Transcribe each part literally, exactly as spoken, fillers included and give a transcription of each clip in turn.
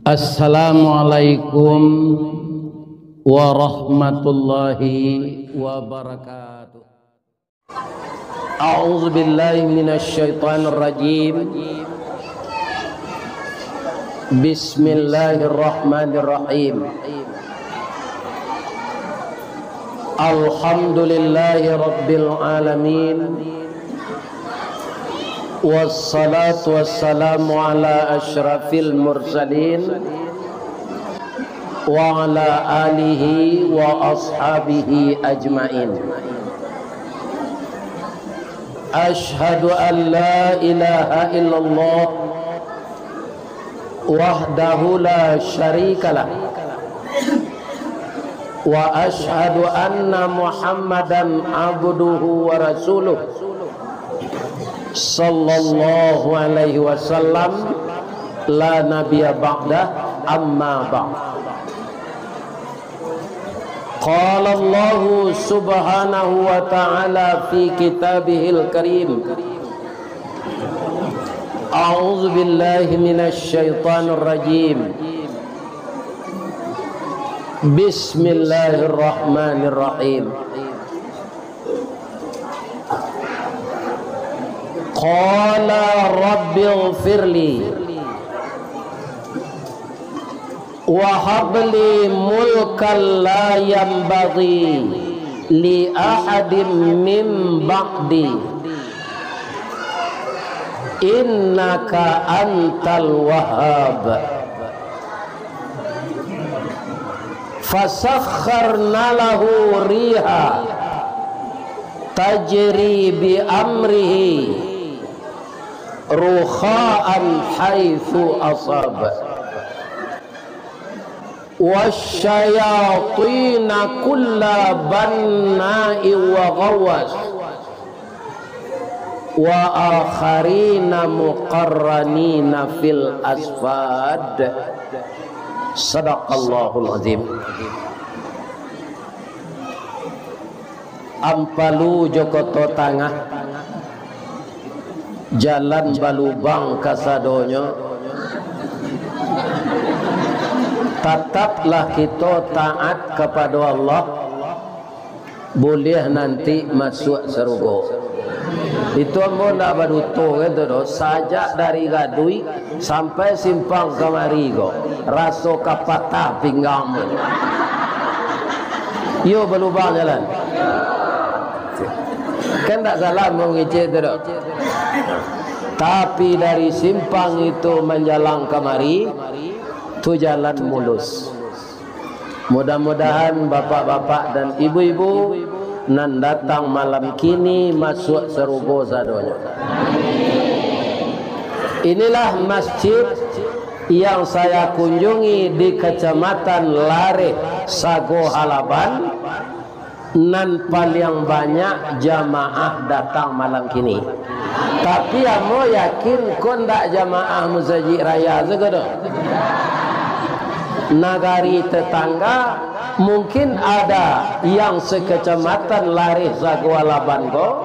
Assalamualaikum warahmatullahi wabarakatuh. A'udzu billahi minasy syaithanir rajim. Bismillahirrahmanirrahim. Alhamdulillahi rabbil alamin. Wassalatu wassalamu ala asyrafil mursalin wa ala alihi wa ashabihi ajmain. Asyhadu an la ilaha illallah wahdahu la syarikalah. Wa asyhadu anna Muhammadan abduhu wa rasuluh. Sallallahu alaihi wasallam, la nabiyya ba'dah, amma ba'd. Qala Allahu subhanahu wa ta'ala fi kitabihil karim. A'udzu billahi minasy syaithanir rajim. Bismillahirrahmanirrahim. Qala rabbighfirli. Wa habli mulkan la yanbaghi li ahadin min ba'di, innaka antal wahhab. Fasakharna lahu riha tajri bi amrihi rukha'an haitsu asab. Wasyayatina kulla banna'in wa ghawwas. Wa akharina muqarranina fil asfad. Sadaqallahul azim. Ampalu jo Koto Tangah, jalan balubang kasadonyo. Tataplah kito taat kapado Allah, buliah nanti masuak sarugo. Itu ambo ndak baduto kan tu doh, sajak dari Gadui sampai simpang kamari ko, raso ka patah pinggang. Iyo, balubang jalan. Kan ndak salah ambo ngecek tu doh. Tapi dari simpang itu manjalang kamari, tu jalan mulus. Mudah-mudahan bapak-bapak dan ibu-ibu nan datang malam kini masuak sarugo sadonyo. Inilah masjid yang saya kunjungi di Kecamatan Lareh, Sago Halaban, nan paliang banyak jamaah datang malam kini. Tapi ambo yakin ko ndak jamaah Musajik Raya sajo doh. Nagari tetangga, mungkin ada yang sekecamatan Lareh Sago Halaban ko,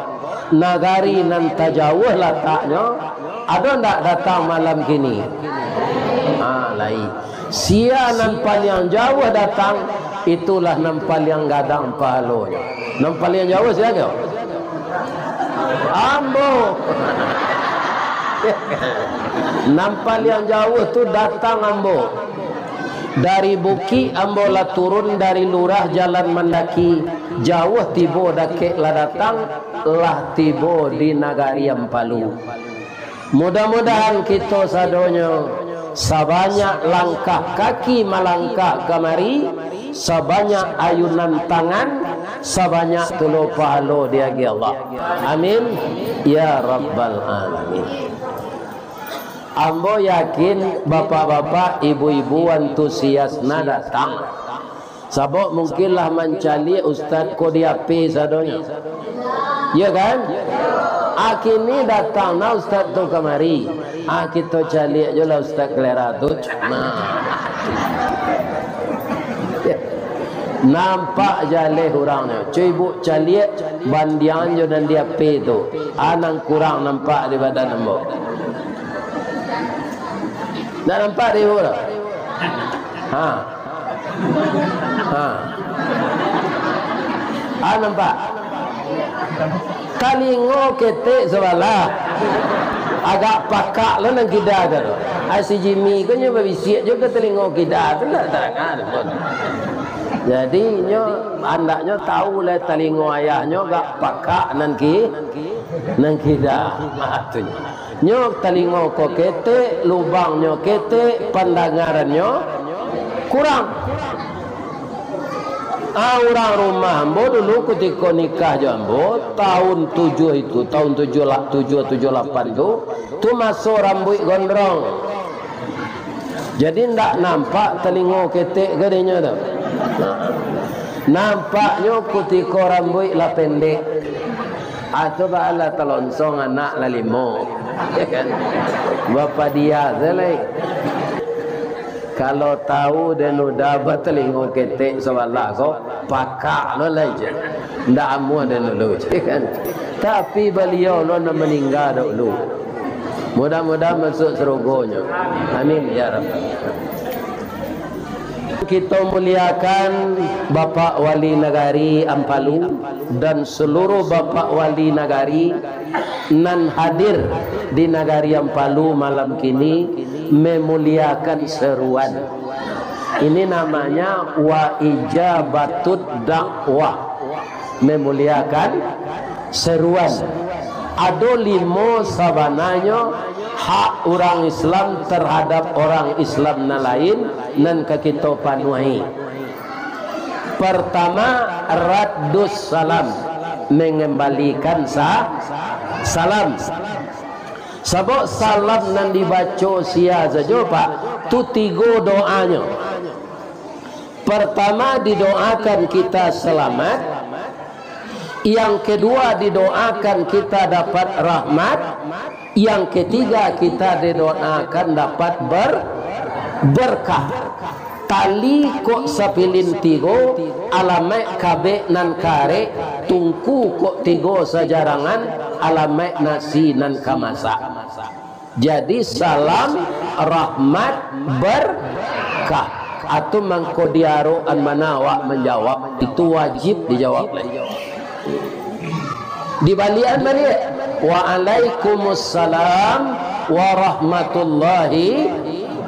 nagari nan tajauah lataknyo, ado ndak datang malam kini? Ah, lai. Sia nan paliang jauah datang, itulah nan paliang gadang pahalonyo. Nan paliang jauah sia ko? Ambo. Nan paliang jauah tu datang ambo. Dari bukik ambo lah turun, dari lurah jalan mandaki, jauah tibo dakek lah datang, lah tibo di nagari Ampalu. Mudah-mudahan kito sadonyo, sabanyak langkah kaki malangkah kamari, sabanyak ayunan tangan, sabanyak tulo pahalo diagiah Allah. Amin, ya rabbal alamin. Ambo yakin bapak-bapak, ibu-ibu antusias na datang. Sabab mungkin lah mancaliak ustaz ko di H P sadonyo. Iyo kan? Ah, kini datang nah ustaz tu kamari. Ah, kito caliak jo lah ustaz kalera tu. Nah. Nampak jaleh urangnyo. Cubo caliak bandiangan jo nan di H P tu. Ah, nan kurang nampak di badan ambo. Ndak nampak di ibu tu? Ha. Ha. Ah, nampak? Talingo ketek sabalah. Agak pakak lo nan kida tu. Ah, si Jimmy ko nyo babisiak jo ka talingo kida tu, ndak tadanga doh pun. Jadi, nyo andaknyo tahu lah talingo ayahnyo agak pakak nan ki-, nan kida. Ah, tu nyo. Nyo talingo ko ketek, lubangnyo ketek, pandangarannyo kurang. Ah, urang rumah ambo dulu kutiko nikah jo ambo, tahun tujuh itu, tahun tujuh lah, tujuh, tujuh lapan tu, tu maso rambuik gondrong. Jadi, ndak nampak talingo ketek gadinyo tu. Nampaknyo kutiko rambuik lah pendek. Ah, tu baalah talonsong anak lah limo. Ya kan? Bapa dia se lai. Kalau tahu den udah batalingo ketek sabalah ko, pakak lo lai je. Ndak amuah den dulu, ya kan? Tapi baliau lo nan maningga dahulu. Mudah-mudahan masuk sarugonyo. Amin, ya Rabbal. Kito muliakan Bapak Wali Nagari Ampalu dan seluruh Bapak Wali Nagari nan hadir di Nagari Ampalu malam kini, memuliakan seruan. Ini namanya wa ijabatut dakwah, memuliakan seruan. Ado limo sabananyo hak urang Islam tarhadap urang Islam nan lain nan ka kito panuahi. Partama, raddus salam, mangambalikan sa-, salam. Sabab salam nan dibaco sia sajo, Pak, tu tigo doanyo. Pertama, didoakan kita selamat. Yang kedua, didoakan kita dapat rahmat. Yang ketiga, kita didoakan dapat ber-, berkah. Tali kok sapilin tigo, alamaik kabek nan karek, tungku kok tigo sajarangan, alamaik nasi nan kamasak. Jadi, salam, rahmat, berkah. Atau mangko diarokan mana awak manjawab, itu wajib dijawab lai. Dibaliakan baliak. Waalaikumussalam warahmatullahi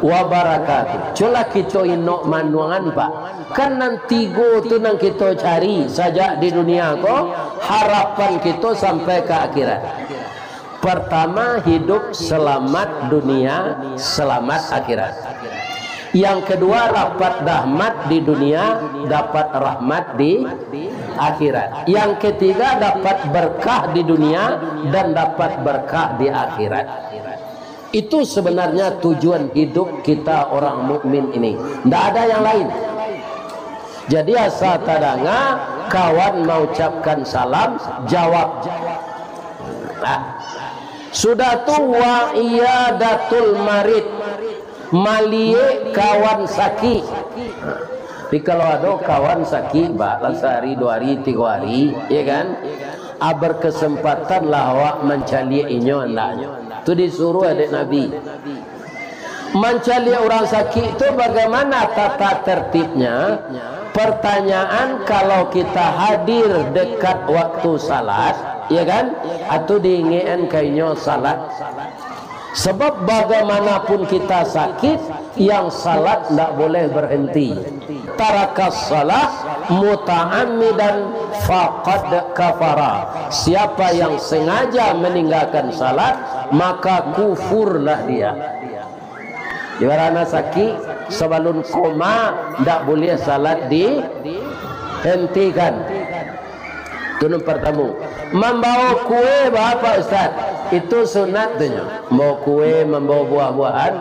wabarakatuh. Cubolah kito inok manuangan, Pak. Kan nan tigo tu nan kito cari sajak di dunia ko, harapan kito sampai ka akhirat. Pertama, hidup selamat dunia, selamat akhirat. Yang kedua, dapat rahmat di dunia, dapat rahmat di akhirat. Yang ketiga, dapat berkah di dunia dan dapat berkah di akhirat. Itu sebenarnya tujuan hidup kita orang mukmin ini. Ndak ada yang lain. Jadi, asa tadanga kawan maucapkan salam, jawab. Nah, sudah tu, wa iyadatul marid, maliek kawan sakik. Tapi kalau ado kawan sakik, Pak, lah sahari, duo hari, tigo hari, ya kan? Ah, berkesempatanlah awak mancaliak inyo andaknyo. Tu disuruah dek Nabi. Mancaliak urang sakik tu bagaimana tata tertibnya? Pertanyaan, kalau kita hadir dekat waktu salat, ya kan? Atau diingekan ka inyo salat. Sebab bagaimanapun kita sakit, yang salat ndak boleh berhenti. Tarakas salah muta'ammidan faqad kafara. Siapa yang sengaja meninggalkan salat, maka kufurlah dia. Ibarat anak sakik, sabalun koma, ndak buliah salat dihentikan. Tu nan partamo. Mambawa kue, baa, Pak Ustaz? Itu sunat tu nyo. Mambawa kue, mambawa buah-buahan.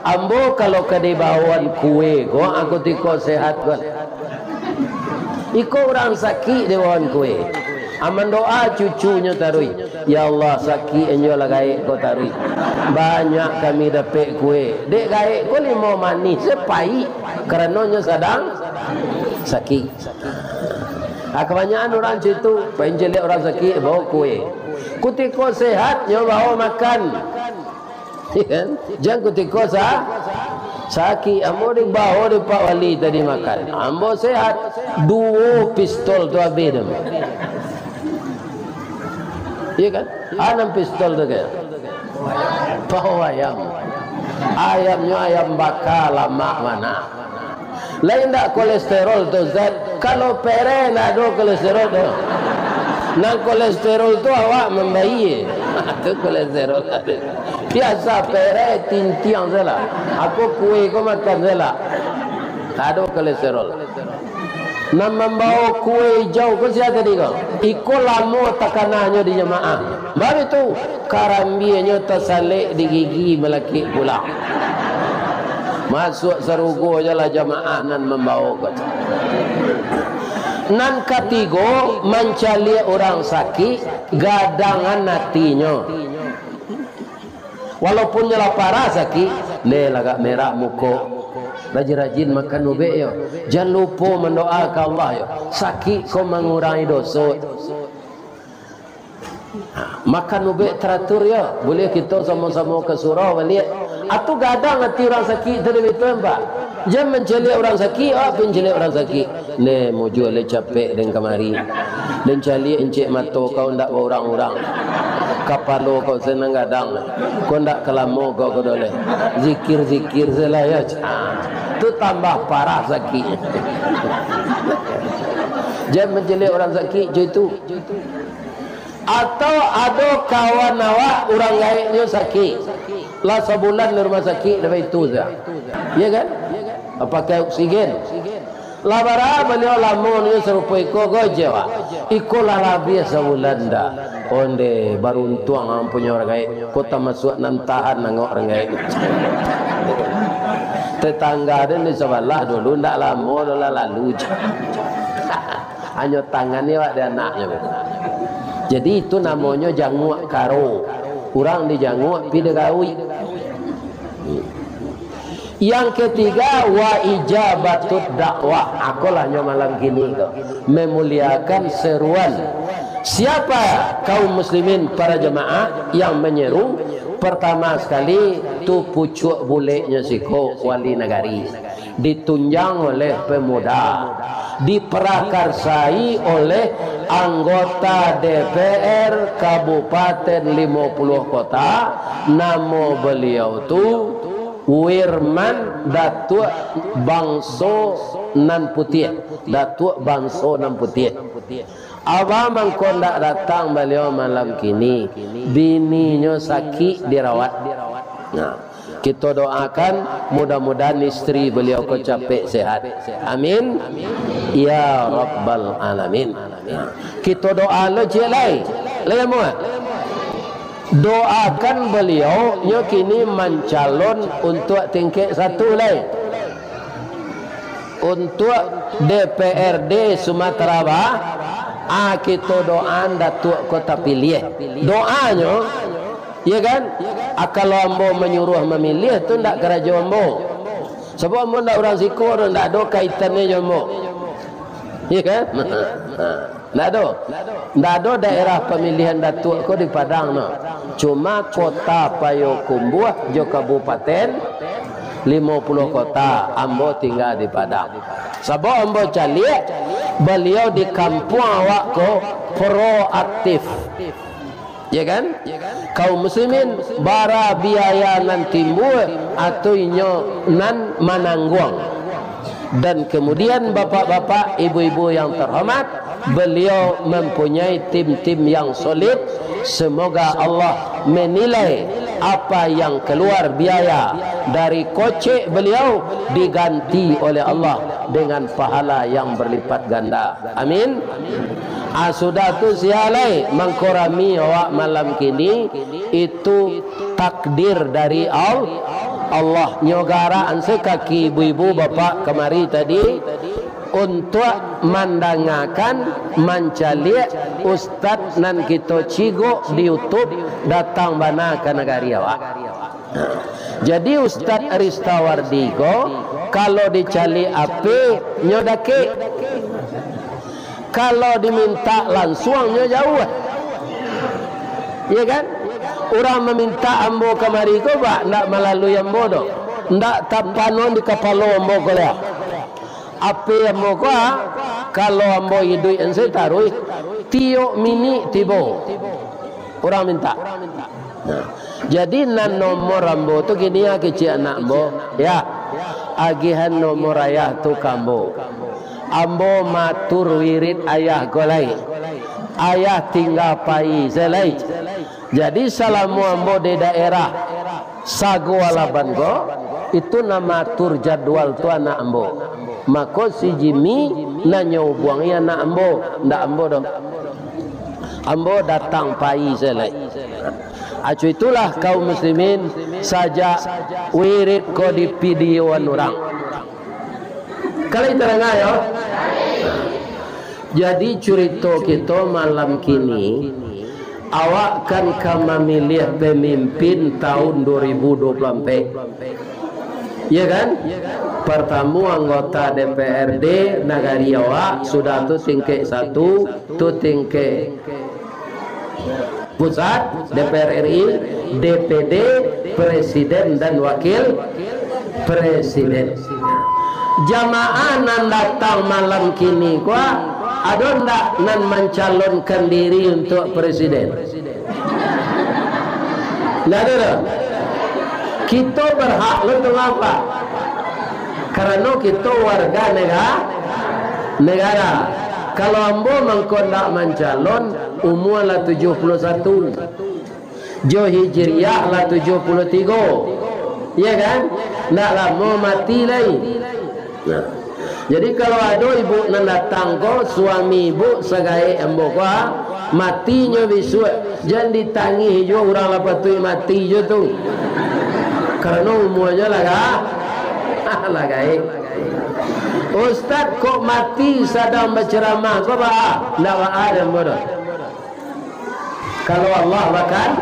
Ambo kalau ka dibawoan kue ko, aku tiko sehat ko. Iko urang sakik dibawoan kue. Ah, mandoa cucunyo taruih. Ya Allah, sakik inyo lah gaek ko taruih. Banyak kami dapek kue. Dek gaek ko limo manih, se paik. Karano nyo sadang sakik. Ah, kabanyakan urang cam itu, pancaliak urang sakik, bawa kue. Kutiko sehat, nyo bawa makan. Ya kan? Jan kutiko sa-, Sakik, ambo dibawa dek Pak Wali tadi makan. Ambo sehat. Duo pistol tu abih tu. Iya kan? Anam pistol tu kan? Pao ayam. Ayamnyo ayam baka, lamak bana. Lai ndak kolesterol tu, Ustaz? Kalau pereh ndak ado kolesterol tu. Nan kolesterol tu awak mambayia. Tu kolesterol. Biasa pereh tintiang sajolah. Apo kue ko makan sajolah. Ndak ado kolesterol. Nan mambawo kue ijau ko sia tadi ko? Iko lamo takananyo di jamaah. Baitu, karambianyo tasalek di gigi malakik pulang. Masuak sarugo jolah jamaah nan mambawo ko. Nan katigo, mancaliak urang sakik, gadangan atinyo. Walaupun nyo lah parah sakik, neh lagak merak muko. Rajin-rajin makan ubek yo. Jan lupo mandoa ka Allah yo. Sakik ko mangurangi doso. Makan ubek taratur yo. Buliah kito samo-samo ka surau baliak. Atu gadang ati urang sakik tu dek itu, Pak. Jan mancaliak urang sakik, awak pi mancaliak urang sakik. Neh, mujua lai capek den kamari. Den caliak incek mato kau ndak baurang-urang. Kapalo kau se nan gadang. Kau ndak ka lamo kau ko doleh. Zikir-zikir se lah yo. Ah, tu tambah parah sakik. Jan mancaliak urang sakik jo itu. Atau ado kawan awak urang gaeknyo sakik. Lah sabulan di rumah sakik, dah baitu se. Iya kan? Pakai oksigen. Lah bara baliau lamo nyo sarupo iko ko je, Pak. Iko lah labiah sabulan dah. Onde, baruntuang ang punyo urang gaek. Ko tamasuak nan tahan angok urang gaek. Tetangga den di sabalah dulu ndak lamo doh lah lalu je. Hanyo tangan ni awak di anaknyo. Jadi itu namonyo janguak karo. Urang dijanguak pi digauik. Yang ketiga, wa ijabatut dakwah. Akolah nyo malam kini ko. Memuliakan seruan. Siapa kaum muslimin para jemaah yang menyeru? Pertama sekali, tu pucuak buleknyo siko, wali nagari. Ditunjang oleh pemuda. Diprakarsai oleh anggota D P R Kabupaten Limo Puluah Kota, namo baliau tu Wirman Datuak Bangso Nan Putiah. Datuak Bangso Nan Putiah. Abah mangko ndak datang baliau malam kini. Bininyo sakik dirawat. Nah, kito doakan mudah-mudahan istri baliau ko capek sehat. Amin. Ya Rabbal Alamin. Nah, kito doa lo ciek lai. Lai amuah. Doakan baliau, nyo kini mancalon untuak tingkek satu lai. Untuak D P R D Sumatera Barat, ah, kito doaan Datuak ko tapiliah. Doanyo, iya kan? Ah, kalau ambo manyuruah mamiliah tu ndak karajo ambo. Sabab ambo ndak urang siko doh, ndak ado kaitannyo jo ambo. Iya kan? Ndak ado. Ndak ado daerah pamilihan Datuak ko di Padang no. Cuma Kota Payokumbuah jo Kabupaten Limo Puluah Kota, ambo tingga di Padang. Sabab ambo caliak, baliau di kampuang awak ko proaktif. Ya kan? Kaum muslimin, bara biaya nan timbul, atau inyo nan manangguang. Dan kemudian, bapak-bapak, ibu-ibu yang terhormat, beliau mempunyai tim-tim yang solid. Semoga Allah menilai apa yang keluar biaya dari kocek beliau diganti oleh Allah dengan pahala yang berlipat ganda. Amin. Ah, sudah tu sia lai mangkorami awak malam kini, itu takdir dari Al-, Allah. Nyo garak ansai kaki ibu-ibu bapak kamari tadi, untuak mandangakan, mancaliak ustaz nan kito cigok di YouTube datang bana ka nagari awak. Jadi Ustaz Ristawardi ko, kalau dicaliak H P, nyo dakek. Kalau dimintak lansuang, nyo jauah. Iya kan? Urang mamintak ambo kamari ko, bak, ndak malalui ambo doh. Ndak tapanon di kapalo ambo ko lah. Ape ambo ko, ah, kalau ambo iduik ensai taruih, tiok minik tibo. Urang mintak. Nah, jadi nan nomor ambo tu kini, ah, kecek anak ambo, "Yah, agiahan nomor ayah tu ka ambo. Ambo matur wirid ayah ko lai. Ayah tingga pai se lai." Jadi, salamo ambo di daerah Sago Alaban ko, itu nan maatur jadwal tu anak ambo. Mako, si Jimmy nan nyo ubuangi anak ambo, ndak ambo doh. Ambo datang pai se lai. Acu itulah, kaum muslimin, sajak wirid ko di videoan urang. Kalau tarang, yo. Jadi, curito kito malam kini, awak kan ka mamiliah pamimpin tahun dua ribu dua puluh ampek. Ya kan? Partamo anggota D P R D nagari awak, sudah tu tingkek satu, tu tingkek pusat, D P R R I, D P D, presiden dan wakil presiden. Jamaah nan datang malam kini ko, ado ndak nan mancalonkan diri untuak presiden? Ndak ado doh. Kito berhak lo tu, Pak. Karano kito warga nega-, negara. Kalau ambo mangko ndak mancalon, umua lah tujuah puluah satu. Jo Hijriah lah tujuah puluah tigo. Iya kan? Ndak lamo mati lai. Nah. Jadi, kalau ado ibu nan datang ko, suami ibu sagaek ambo ko, ah, mati nyo bisuak, jan ditangih juo, urang lah patuik mati juo tu. Karano umuanyo lah ga-, lah gaek. "Ustaz, kok mati sadang baceramah ko, baa?" Ndak baa dek ambo doh. Kalau Allah bakan-,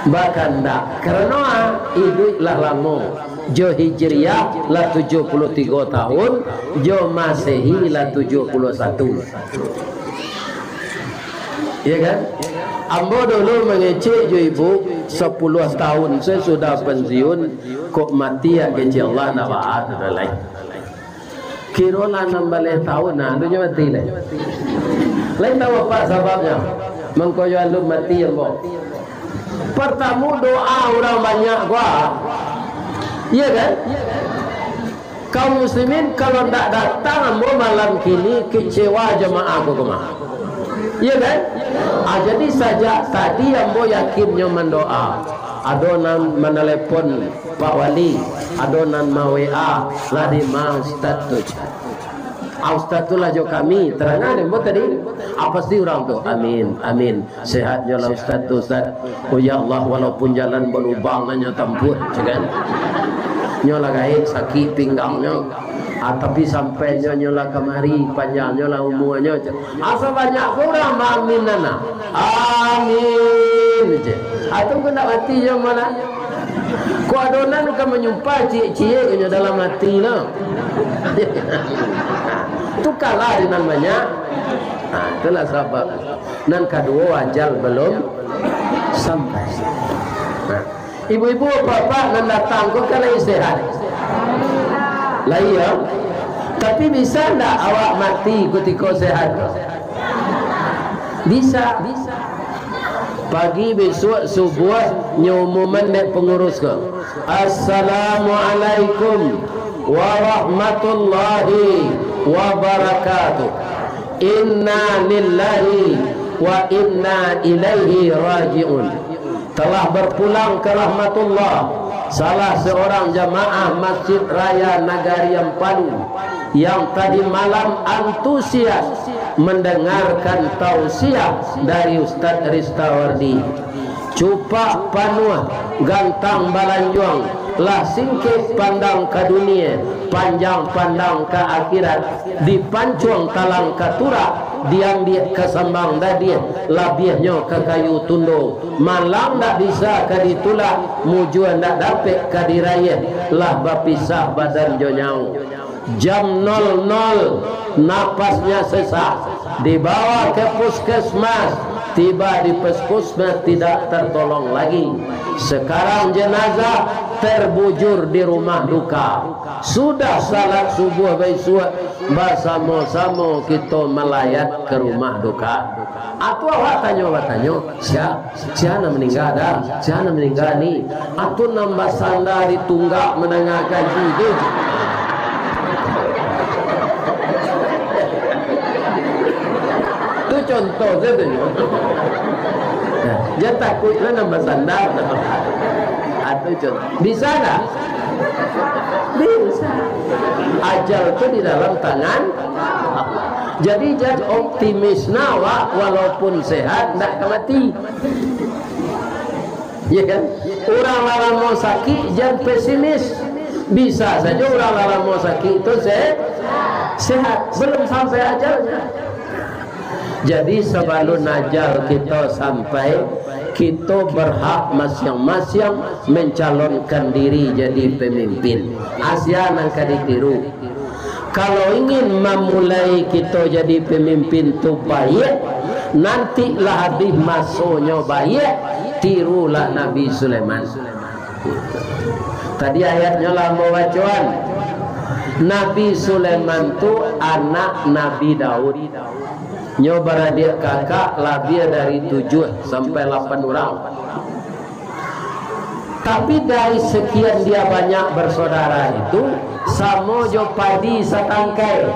bakandak. Karano, ah, iduik lah lamo. Jo Hijriah lah tujuah puluah tigo tahun, jo Masehi lah tujuah puluah satu. Iya kan? Ambo dulu mangecek jo ibu, sapuluah tahun sasudah pensiun, kok mati, ah, kecek Allah, ndak baa tu lai. Kiro lah anam baleh tahun, nah, tu nyo mati lai. Lai tahu apo sababnyo? Mangko yo alun mati ambo. Partamo doa urang banyak ko. Iya kan? Kaum muslimin, kalau ndak datang ambo malam kini, kecewa jamaah ko, ko mah. Iya kan? Ah, jadi sajak tadi ambo yakinnyo mandoa. Ado nan manalepon Pak Wali, ado nan ma-W A, lah di ma Ustaz tu. Ah, Ustaz tu lah jo kami, tarang dek ambo tadi. Ah, pasti urang tu, "Amin, amin. Sehatnyo lah Ustaz tu, Ustaz. Oh ya Allah, walaupun jalan balubang nan nyo tampuah," cek kan. "Nyo lah gaek sakik pinggangnyo. Ah, tapi sampai nyo, nyo lah kamari, panjangnyo lah umuanyo," cek. Asa banyak ko urang maamin nan, ah. "Amin," je. Atau ko ndak mati je malah. Ko ado nan ka manyumpah ciek-ciek nyo dalam ati no. Tu kalah di nan banyak. Nah, itulah sabab. Nan kaduo, ajal balum sampai. Nah. Ibu-ibu, bapak nan datang ko kan lai sehat? Lai, yo. Tapi bisa ndak awak mati kutiko sehat? Bisa. Pagi bisuak subuah nyo umuman dek pangurus ko, "Assalamualaikum warahmatullahi wabarakatuh. Inna lillahi wa inna ilaihi raji'un." Telah berpulang ke rahmatullah, salah seorang jamaah Masjid Raya Nagari Ampalu yang tadi malam antusias mendengarkan tausiah dari Ustaz Ristawardi. Cupak panuah, gantang balanjuang, lah singkek pandang ka dunia, panjang pandang ka akhirat. Dipancuang talang ka turak, diambiak ka sambang dadiah, labiahnyo ka kayu tundo. Malang ndak bisa ka ditulak, mujua ndak dapek ka dirayah, lah bapisah badan jo nyawo. Jam nol nol, napasnya sesak, dibawa ke puskesmas, tiba di puskesmas tidak tertolong lagi. Sekarang jenazah terbujur di rumah duka. Sudah salat subuh baisuak, basamo-samo kito malayat ka rumah duka. Atu awak tanyo batanyo, "Sia, sia nan maningga dah? Sia nan maningga ni?" Atu nan basanda di tunggak mandanga kaji tu. Tu contoh sajo nyo. Nah, jan takuik lah nan basanda. Atu contoh. Bisa ndak? Bisa. Ajal tu di dalam tangan Allah. Jadi, jan optimis nah awak, walaupun sehat, ndak ka mati. Ya kan? Urang lah lamo sakik, jan pesimis. Bisa sajo urang lah lamo sakik tu se-, sehat. Belum sampai ajalnya. Jadi, sabalun ajal kito sampai, kito berhak masiang-masiang mencalonkan diri jadi pemimpin. Asia nan ka ditiru. Kalau ingin mamulai kito jadi pemimpin tu baiak, nanti lah abih masonyo baiak, tirulah Nabi Sulaiman. Tadi ayatnyo lah ambo bacoan. Nabi Sulaiman tu anak Nabi Daud. Nyo baradiak kakak labiah dari tujuah sampai lapan urang. Tapi dari sekian dia banyak bersaudara itu, samo jo padi satangkai.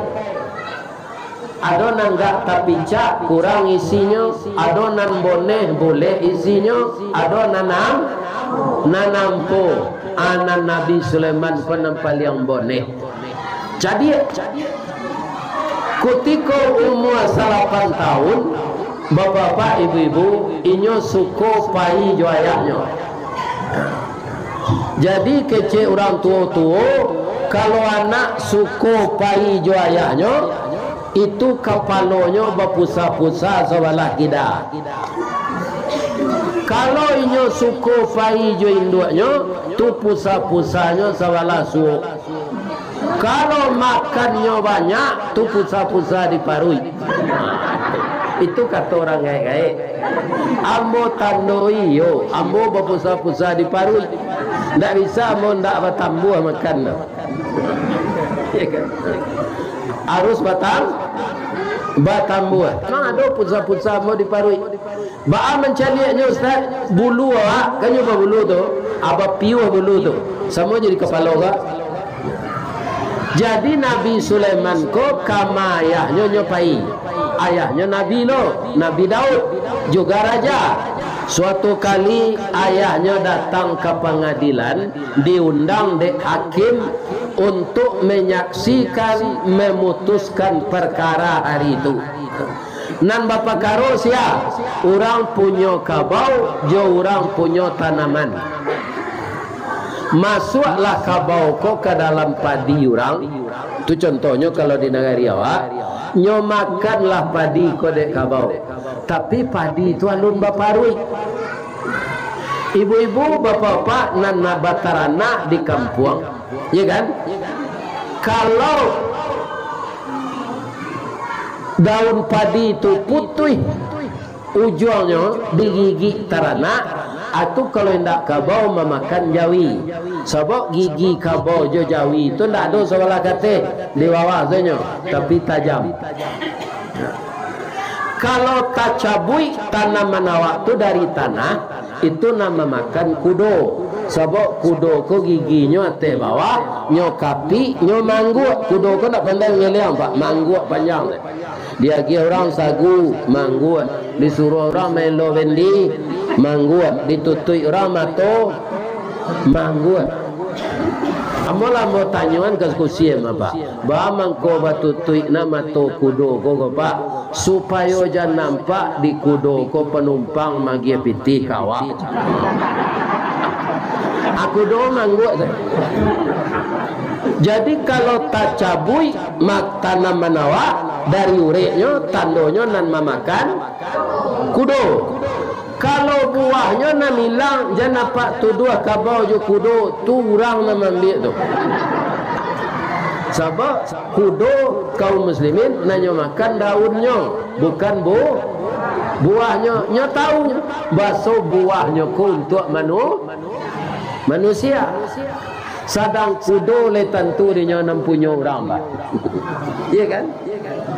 Ado nan agak tapicak, kurang isinyo, ado nan boneh, bulek isinyo, ado nan am-, nan ampo. Anak Nabi Sulaiman ko nan paliang boneh. Cadiak. Kutiko umua salapan taun, bapak-bapak, ibu-ibu, inyo suko pai jo ayahnyo. Jadi, kecek urang tuo-tuo, kalau anak suko pai jo ayahnyo, itu kapalonyo bapusa-pusa sabalah kida. Kalau inyo suko pai jo induaknyo, tu pusa-pusanyo sabalah suok. Kalau makannyo banyak, tu pusa-pusa di paruik. Itu kato urang gaek-gaek. Ambo tandoi, iyo, ambo bapusa-pusa di paruik. Ndak bisa ambo ndak batambuah makan tu. Harus batam-, batambuah. Memang ado pusa-pusa ambo di paruik. Baa mancaliaknyo, Ustaz? Bulu awak, kan nyo babulu tu, bapiuah bulu tu, samo jo di kapalo ka. Jadi, Nabi Sulaiman ko ka ma ayahnyo nyo pai. Ayahnyo Nabi lo, Nabi Daud, juga raja. Suatu kali, ayahnyo datang ka pangadilan, diundang dek hakim untuk menyaksikan, memutuskan perkara hari itu. Nan bapakaro sia? Urang punyo kabau jo urang punyo tanaman. Masuaklah kabau ko ka dalam padi urang. Tu contohnyo kalau di nagari awak, nyo makanlah padi ko dek kabau. Tapi padi tu alun baparuik. Ibu-ibu, bapak-bapak nan, nan bataranak di kampuang, ya kan? Kalau daun padi tu putuih ujuangnyo digigik taranak, atu kalau indak kabau mamakan jawi. Sabab gigi kabau jo jawi tu ndak ado sabalah kateh, di bawah sajo, tapi tajam. Kalau tacabuik tanaman awak tu dari tanah, itu nan mamakan kudo. Sabab kudo ko giginyo ateh bawah, nyo kapik, nyo mangguak. Kudo ko ndak pandai mangeliang, Pak, mangguak panjang. Diagiah urang sagu, mangguak. Disuruah urang maelo bendi, mangguak. Ditutuik urang mato, mangguak. Ambo lah ambo tanyoan ka kusie, Pak. Baa mangko batutuik na mato kudo ko, ko, Pak, supayo jan nampak di kudo ko panumpang magiah pitih ka awak. A, kudo mangguak tu. Jadi, kalau tacabuik ma-, tanaman awak dari ureknyo, tandonyo nan mamakan kudo. Kalau buahnyo nan ilang, jan apak tuduah kabau jo kudo, tu urang nan maambiak tu. Sabab kudo kaum muslimin nan nyo makan daunnyo, bukan bu-, Buahnyo, nyo tahu, baso buahnyo ko untuak manu-, manusia. Sadang kudo lai tantu dinyo nan punyo urang, bah. Iya kan?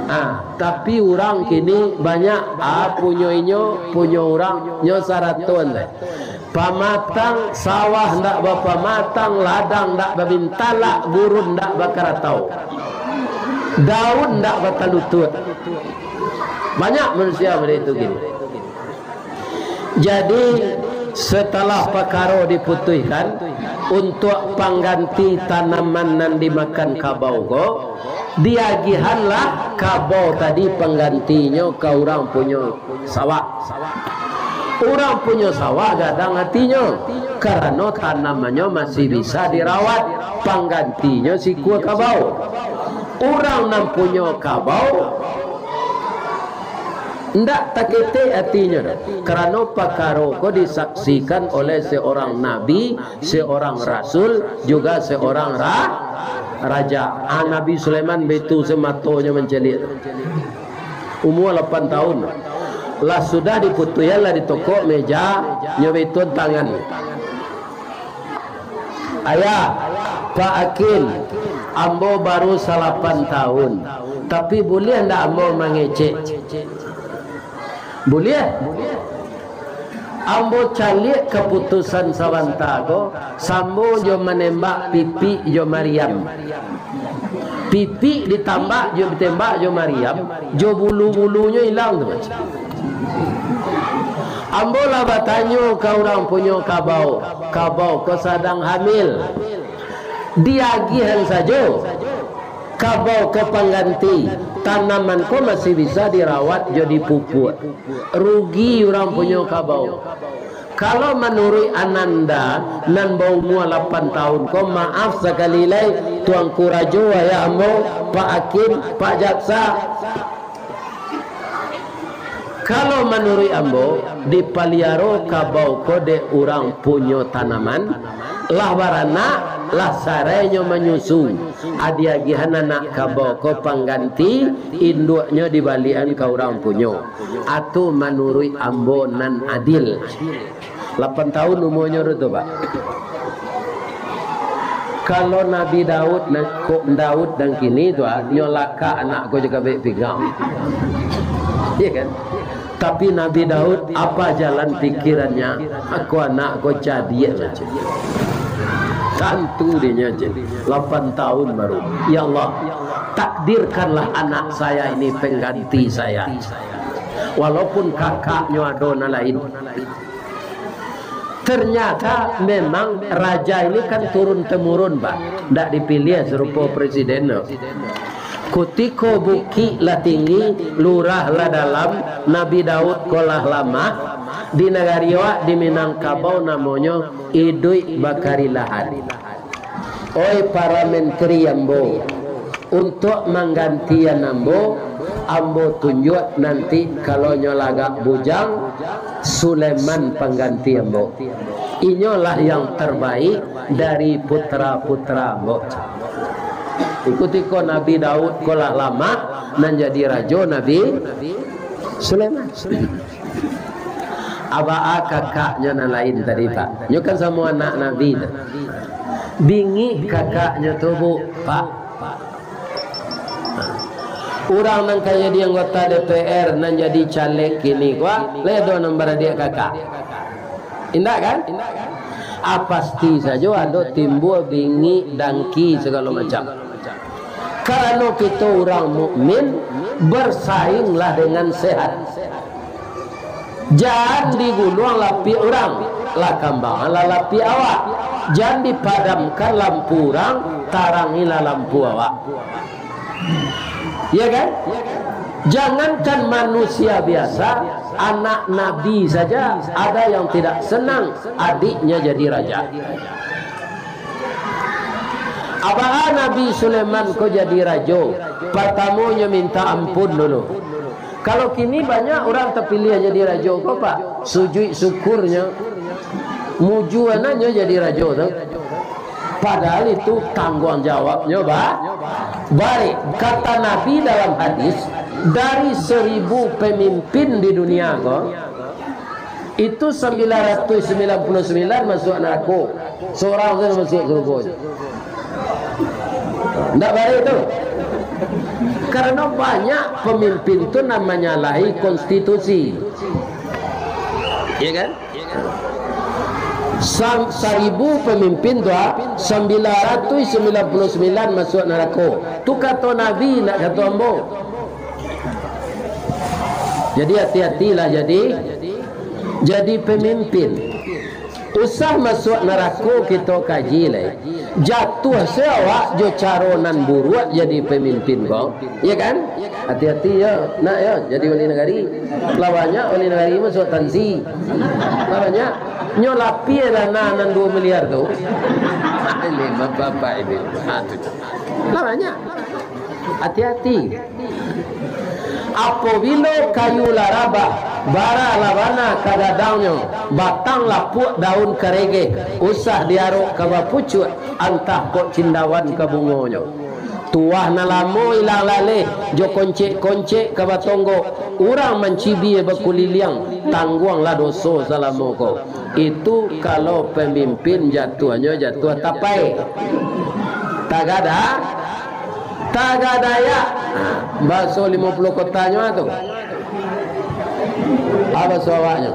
Ah, tapi urang kini banyak, ah, punyo inyo, punyo urang, nyo saraton lai. Pamatang sawah ndak bapamatang, ladang ndak babintalak, gurun ndak bakaratau, daun ndak batalutuak. Banyak manusia model itu kini. Jadi, setelah pakaro diputuihkan, untuak pangganti tanaman nan dimakan kabau ko, diagihanlah kabau tadi panggantinyo ka urang punyo sawah. Urang punyo sawah gadang atinyo, karano tanamannyo masih bisa dirawat, panggantinyo sikua kabau. Urang nan punyo kabau ndak taketek atinyo doh, karano pakaro ko disaksikan oleh seorang nabi, seorang rasul, juga seorang ra-, raja. Ah, Nabi Sulaiman baitu samatonyo mancaliak. Umua lapan tahun. Lah sudah diputuihan, lah ditokok meja, nyo baitu tangan. "Ayah, Pak Akin, ambo baru salapan tahun, tapi buliah ndak ambo mangecek?" "Buliah. Ambo caliak kaputusan sabanta ko, samo jo manembak pipik jo mariam. Pipik ditambak jo, ditembak jo mariam, jo bulu-bulunyo ilang tu." Ambo lah batanyo ka urang punyo kabau, kabau ko sadang hamil. Diagihan sajo kabau ko pangganti, tanaman ko masih bisa dirawat jo dipupuak. Rugi urang punyo kabau. Kalau manuruik ananda nan baumua lapan tahun ko, maaf sakali lai, Tuanku Rajo, ayah ambo, Pak Hakim, Pak Jaksa, kalau manuruik ambo, dipaliaro kabau ko dek urang punyo tanaman, lah baranak, lah sarainyo manyusu, a diagiahan anak kabau ko pangganti, induaknyo dibaliakan ka urang punyo. Atu manuruik ambo nan adil. Lapan tahun umuanyo tu, Pak. Kalau Nabi Daud nan, ko, Daud nan kini tu, ah, nyo lakak anak ko jo kabek pinggang. Iya kan? Tapi Nabi Daud, apa jalan pikirannya? Aku anak ko cadiak macam. Tantu dia nyo, lapan tahun baru. Ya Allah, takdirkanlah anak saya ini pengganti saya. Walaupun kakaknyo ado nan lain. Ternyata memang raja ini kan turun-temurun, Pak. Ndak dipiliah sarupo presiden, no. Kutiko bukik lah tinggi, lurah lah dalam, Nabi Daud ko lah lamah, di nagari awak di Minangkabau namonyo iduik bakarilahan. Oi para menteri ambo, untuak manggantian ambo, ambo tunjuak nanti kalau nyo lagak bujang, Sulaiman pangganti ambo. Inyolah yang terbaik dari putra-putra ambo. Ikuti ko Nabi Daud ko lah lamah, nan jadi rajo Nabi Sulaiman. Abaa kakaknyo nan lain tadi, Pak. Nyo kan samo anak Nabi tu. Bingik kakaknyo tu, Bu, Pak. Urang nan ka jadi anggota D P R, nan jadi caleg kini ko, lai ado nan baradiak kakak? Indak kan? Ah, pasti sajo ado timbua bingik, dangki, sagalo macam. Karano kito urang mukmin, bersainglah dengan sehat. Jan diguluang lapiak urang, lah kambang lah lapiak awak. Jan dipadamkan lampu urang, tarangilah lampu awak. Ya kan? Jangankan manusia biasa, anak Nabi saja ada yang tidak senang adiknya jadi raja. Abaa Nabi Sulaiman ko jadi rajo, partamonyo minta ampun dulu. Kalau kini banyak urang tapiliah jadi rajo ko, Pak, sujuik syukurnyo, mujuananyo jadi rajo tu. Padahal itu tangguang jawabnyo ba-, barek. Kata Nabi dalam hadis, dari seribu pemimpin di dunia ko, itu sembilan ratus sembilan puluh sembilan masuk narako, seorang sajo masuk surga. Ndak barek tu. Karena banyak pemimpin tu nan manyalahi konstitusi. Ya kan? Sam-, saribu pemimpin tu, ah, sambilan ratuih sambilan puluah sambilan masuak narako. Tu kato Nabi, ndak kato ambo. Jadi, hati-hatilah jadi, jadi pamimpin. Usah masuak narako kito kaji lai. Jatuah se awak jo caro nan buruak jadi pamimpin ko. Iya kan? Hati-hati yo, nak yo, jadi wali nagari. Lah banyak wali nagari masuak tansi. Lah banyak. Nyo lapia dana nan duo miliar tu. Ini bapak-bapak ini. Ha, tu. Lah banyak. Hati-hati. Apobilo kayu lah rabah, bara lah bana ka gadangnyo, batang lapuak daun karegeh, usah diarok ka bapucuak, antah kok cindawan ka bungonyo. Tuah nan lamo ilang laleh, jo koncek-koncek ka batonggok, urang mancibia bakuliliang, tangguanglah doso salamo ko. Itu kalau pamimpin jatuahnyo jatuah tapai. Tagada-, tagadayak. Ha, baso limo puluah kotanyo tu. Apo baso awaknyo?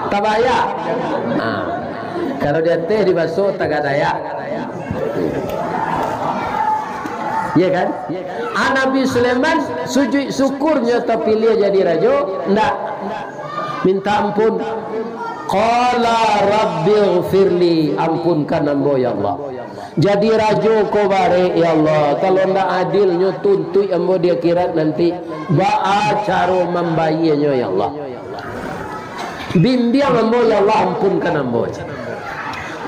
Tabayak. Ha. Kalau di ateh dibaso tagadayak. Iya kan? Ah, Nabi Sulaiman sujuik syukurnyo tapiliah jadi rajo, ndak minta ampun. Qala rabbighfirli, ampunkan ambo, ya Allah. Jadi rajo ko barek, ya Allah. Kalau ndak adilnyo tuntuik ambo di akhirat nanti, baa caro mambayianyo, ya Allah. Bimbiang ambo, ya Allah, ampunkan ambo.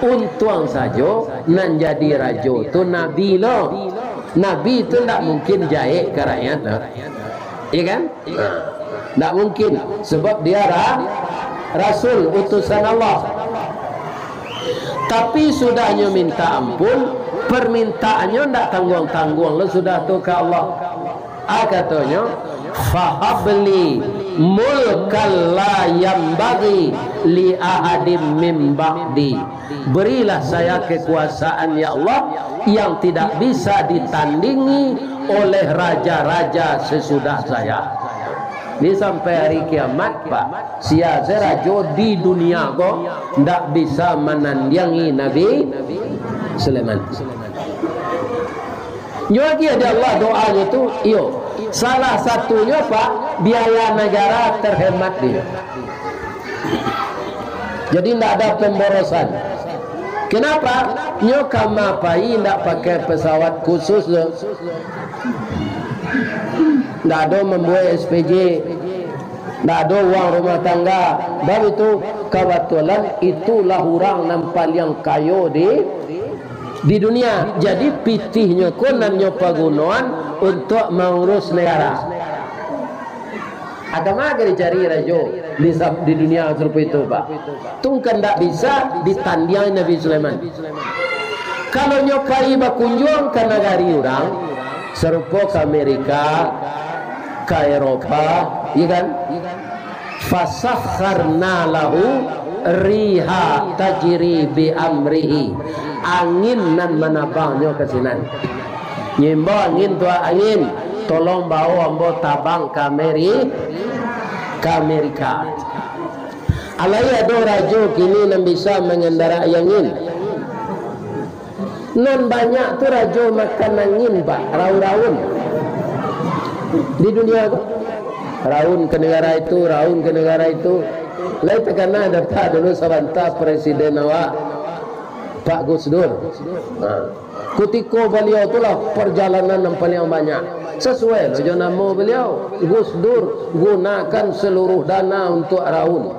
Untuang sajo nan jadi rajo tu nabi lo. Nabi tu ndak mungkin jahek ka rakyat lo. Iya kan? Nah, ndak mungkin, sebab dia ra-, rasul, utusan Allah. Tapi sudahnyo minta ampun, permintaannyo ndak tangguang-tangguang lo sudah tu ka Allah. Ah, katonyo, "Fahabli mulkan la yambaghi li ahadim min ba'di." Berilah saya kekuasaan, ya Allah, yang tidak bisa ditandingi oleh raja-raja sesudah saya. Ni sampai hari kiamat, Pak, sia se rajo di dunia ko ndak bisa manandiangi Nabi Sulaiman. Nyo agiah di Allah doanyo tu, iyo. Salah satunyo, Pak, biaya nagara terhemat di. Jadi, ndak ada pemborosan. Kenapa? Nyo kama pai ndak pakai pesawat khusus tu. Ndak ado mambuek S P J. Ndak ado uang rumah tangga. Bab itu, kabatulan itulah urang nan paliang kayo di, di dunia. Jadi, pitihnyo ko nan nyo pagunoan untuak maurus negara. Agama ka dicari rajo di sa-, di dunia sarupo itu, Pak. Tu kan ndak bisa ditandiang Nabi Sulaiman. Kalau nyo pai bakunjuang ka nagari urang, sarupo ka Amerika, ka Eropa, iya kan? Fasakharna lahu riha tajri bi amrihi. Angin nan manabangnyo ka sinan. Nyimbau angin, tuak angin, tolong bao ambo tabang ka Ameri-, ka Amerika. Alai ado rajo kini nan bisa mangandarai angin. Nan banyak tu rajo makan angin, Pak, raun-raun. Di dunia tu, raun ka nagara itu, raun ka nagara itu. Lai takana dapat dulu sabanta presiden awak, Pak Gus Dur. Ha. Kutiko baliau tu lah parjalanan nan paliang banyak. Sasuai lo jo namo baliau, Gus Dur, gunakan seluruh dana untuk raun.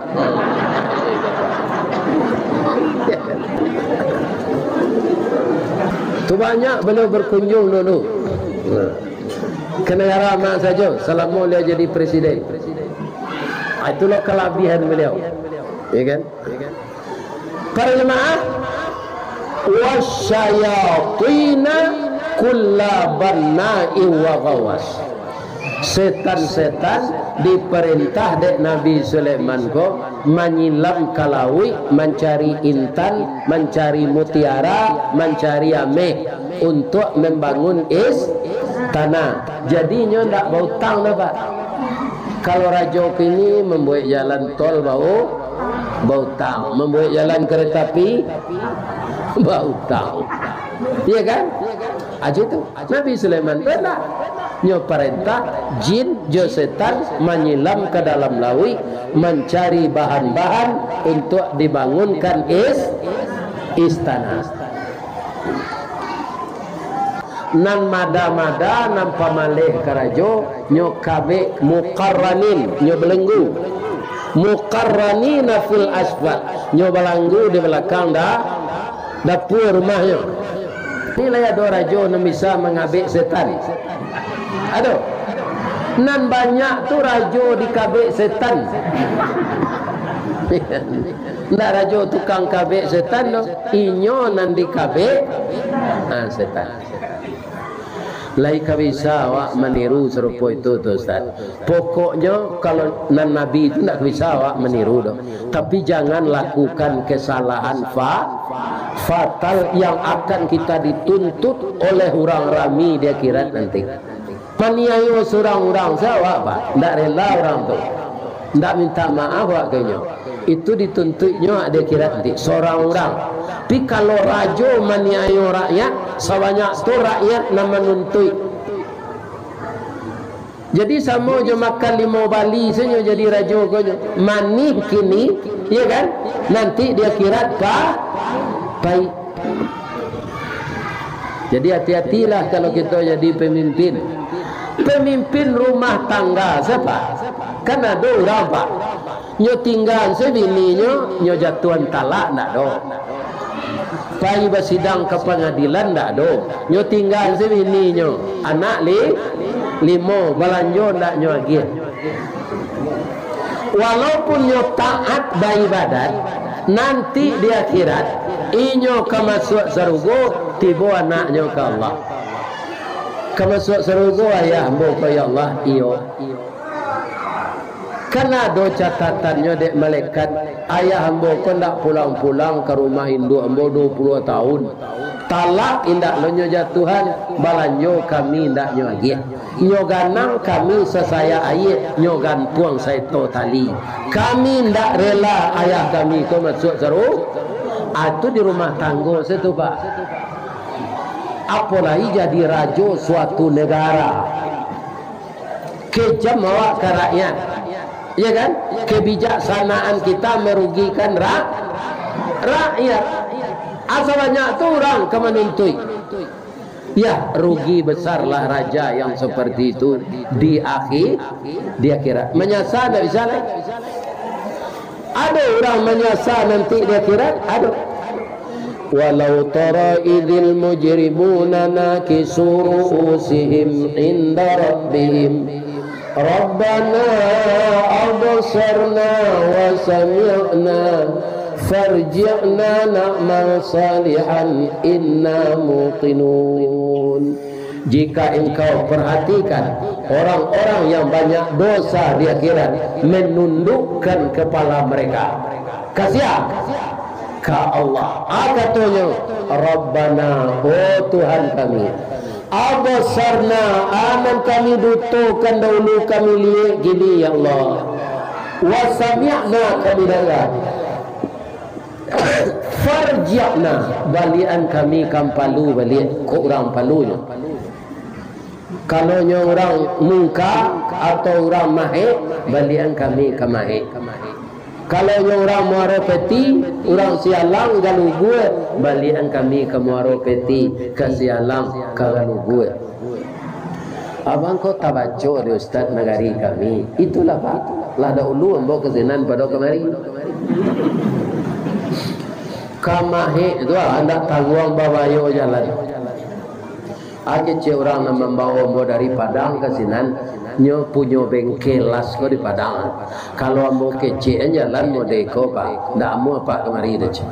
Tu banyak baliau berkunjung dulu. Ka nagara ma sajo, salamo baliau jadi presiden. Ah, itulah kalabihan baliau. Ya kan? Para jemaah, Wasyayatina kulla banna'in wa ghawwas. Setan-setan diparentah dek Nabi Sulaiman ko manyilam ka lauik, mancari intan, mancari mutiara, mancari ameh, untuak mambangun istana. Jadi, inyo ndak bautang doh, Pak. Kalau rajo kini mambuek jalan tol, bau-, bautang. Mambuek jalan kereta api, bautang. Iya kan? Aja tu. Nabi Sulaiman tu ndak. Nyo parentah jin jo setan manyilam ka dalam lauik, mancari bahan-bahan untuak dibangunkan is-, istana. Nan mada-mada, nan pamaleh karajo, nyo kabek muqarranin, nyo balenggu. Muqarranina fil asfad, nyo balanggu di balakang da-, dapua rumahnyo. Ni lai ado rajo nan bisa mangabek setan? Ado. Nan banyak tu rajo dikabek setan. Ndak rajo tukang kabek setan doh. Inyo nan dikabek, ha, setan. Lai ka bisa awak maniru sarupo itu tu, Ustaz. Pokoknyo, kalau nan Nabi itu ndak bisa awak maniru doh. Tapi jangan lakukan kesalahan fa-, fatal yang akan kita dituntut oleh urang rami di akhirat nanti. Maniayo surang urang, sia awak, Pak? Ndak rela urang tu. Ndak minta maaf awak ka inyo. Itu dituntuiknyo di akhirat nanti, surang urang. Tapi kalau rajo maniayo rakyat, sabanyak tu rakyat nan manuntuik. Jadi, samo jo makan limau bali sajo jadi rajo ko nyo. Manih kini, iya kan? Nanti di akhirat pa-, pahik. Jadi, hati-hatilah kalau kito jadi pemimpin. Pemimpin rumah tangga, sia? Kan ado urang, Pak. Nyo tinggaan se bininyo, nyo jatuahan talak, ndak ado. Pai basidang ka pangadilan, ndak ado. Nyo tinggaan se bininyo, anak li-, limo, balanjo ndak nyo agiah. Walaupun nyo taat baibadat, nanti di akhirat, inyo ka masuak sarugo, tibo anaknyo ka Allah. Ka masuak sarugo, ayah ambo ko, ya Allah, iyo. Kan ado catatannyo dek malaikat, ayah ambo ko ndak pulang-pulang ka rumah induak ambo duo puluah tahun. Talak indak lo nyo jatuahan, balanjo kami indak nyo agiah. Nyo ganang kami sasayak aia, nyo gantuang saeto tali. Kami indak rela ayah kami ko masuak saru-, ah, tu di rumah tanggo se tu, Pak. Apolai jadi rajo suatu negara. Kejam awak ka rakyat. Ya kan? Kebijaksanaan kita merugikan ra-, rakyat. Asa banyak tu urang ka manuntuik. Ya, rugi besarlah raja yang seperti itu di akhi-, di akhirat. Manyasa ndak bisa lai? Ado urang manyasa nanti di akhirat? Ado. Walau tara idzil mujrimuna nakisu ru'usihim inda rabbihim. Rabbana absarna wa sami'na farji'na na'mal salihan inna muqinun. Jika engkau perhatikan, orang-orang yang banyak dosa di akhirat menundukkan kepala mereka. Ka sia? Ka Allah. Ah, katonyo, Rabbana, oh Tuhan kami, absarna, ah, nan kami butokan dahulu kami liek kini, ya Allah. Wa sami'na, kami danga. Farji'na, baliakan kami ka Palu baliak, ko urang Palunyo. Kalau nyo urang Mungka atau urang Mahek, baliakan kami ka Mahek. Kalau nyo urang Muaro Peti, urang Sialang, Galugue, baliakan kami ka Muaro Peti, ka Sialang, ka Galugue. Abang ko tabaco di Ustaz Nagari kami. Itulah, Pak. Lah dahulu ambo ka sinan pado kamari. Ka Mahek tu, ah, ndak tangguang babayo jalan. Ah, kecek urang nan mambawo ambo dari Padang ka sinan, nyo punyo bengkel las ko di Padang. Kalau ambo kecekan jalan model ko, Pak, ndak amuah Apak kamari doh, cek.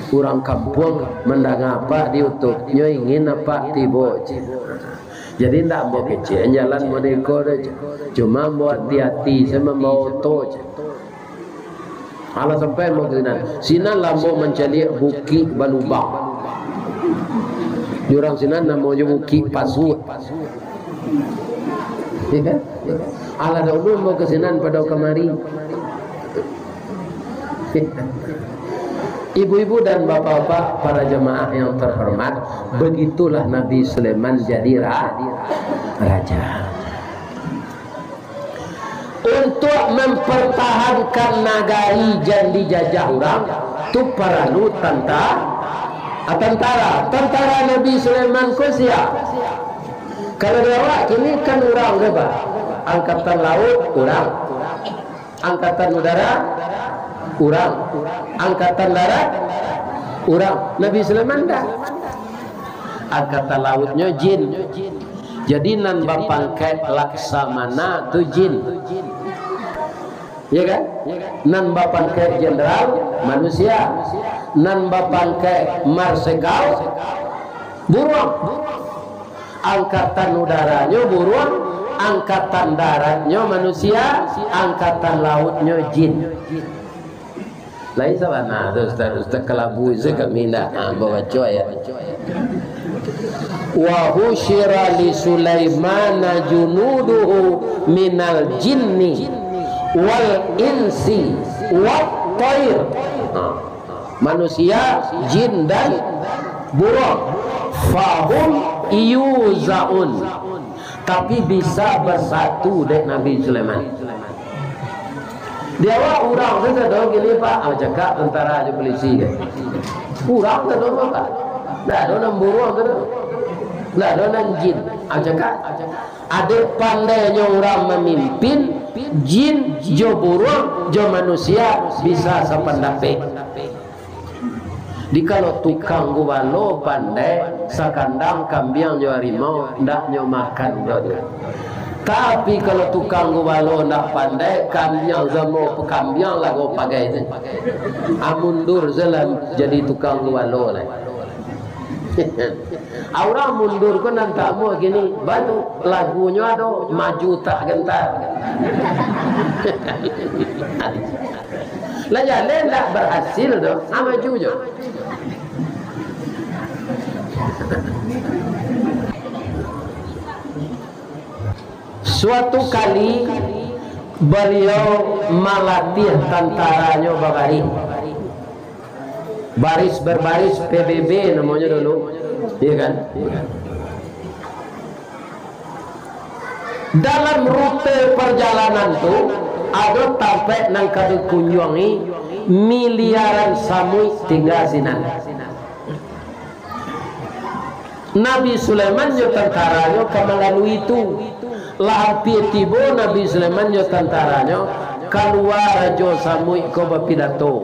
Urang kampuang mandanga apak di YouTube, nyo ingin apak tibo, cek. Jadi, ndak ambo kecek jalan modeko doh, cek. Cuma ambo hati-hati sajo mambawa oto, cek. Alah sampai ambo ka sinan. Sinan lah ambo mancaliak bukik balubang. Di urang sinan namonyo Bukik Pasuak. Alah dahulu ambo ka sinan pado kamari. Ibu-ibu dan bapak-bapak, para jamaah yang terhormat, begitulah Nabi Sulaiman jadi ra-, raja. Untuak mempertahankan nagari jan dijajah urang, tu paralu tanta-, ah, tantara. Tantara Nabi Sulaiman ko sia? Kalau di awak kini kan urang ko, Pak? Angkatan laut, urang. Angkatan udara, urang. Angkatan darat, urang. Nabi Sulaiman ndak. Angkatan lautnyo jin. Jadi, nan bapangkek laksamana tu jin. Ya kan? Nan bapangkek jenderal, manusia. Nan bapangkek marsekal, buruang. Angkatan udaranyo buruang, angkatan daratnyo manusia, angkatan lautnyo jin. Lain sabana tu, Ustaz, Ustaz Kalabu, Ustaz kami ndak, ha, babaco ayat. "Wa husyira li Sulaimana junuduhu minal jinni wal insi wat thair." Ha. Manusia, jin, dan buruang. "Fahum yuzaun." Tapi bisa basatu dek Nabi Sulaiman. Di awak urang tu ado kini, Pak, ah, cakak tentara jo polisi kan. Urang tu ado, Pak. Ndak ado nan buruang tu. Ndak ado nan jin. Ah, cakak. Adek pandainyo urang mamimpin, jin jo buruang jo manusia bisa sapandapek. Dikalo tukang gubalo pandai, sakandang kambiang jo harimau, ndak nyo makan doh tu. Tapi, kalau tukang gubalo ndak pandai, kambiang samo kambiang lago pagai tu. Ah, mundur sajo lah jadi tukang gubalo lah. Urang mundur ko nan tamu kini, batu lagunyo ado, maju tak gentar. Lah jaleh ndak berhasil tu, ah, maju jo. Suatu kali, baliau malatih tantaranyo babaris. Baris berbaris, P B B namonyo dulu, iya kan? Dalam rute perjalanan tu, ado tampek nan ka dikunjuangi, miliaran samuik tingga sinan. Nabi Sulaiman jo tantaranyo ka malalui tu. Lah ampia tibo Nabi Sulaiman jo tantaranyo, kalua Rajo Samuik ko bapidato.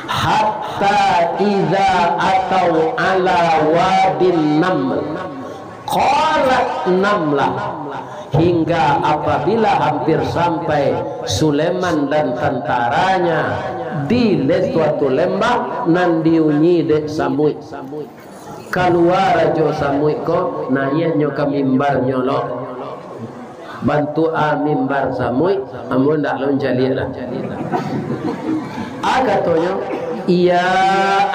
Hatta idza atau ala wadin naml, qalat namlah, hingga apabila hampir sampai Sulaiman dan tantaranya di suatu lembah nan diuni dek samuik. Kalua Rajo Samuik ko, naiaknyo ka mimbarnyo lo. Bantuak a mimbar samuik, ambo ndak lo mancaliak lah. A katonyo, "Ya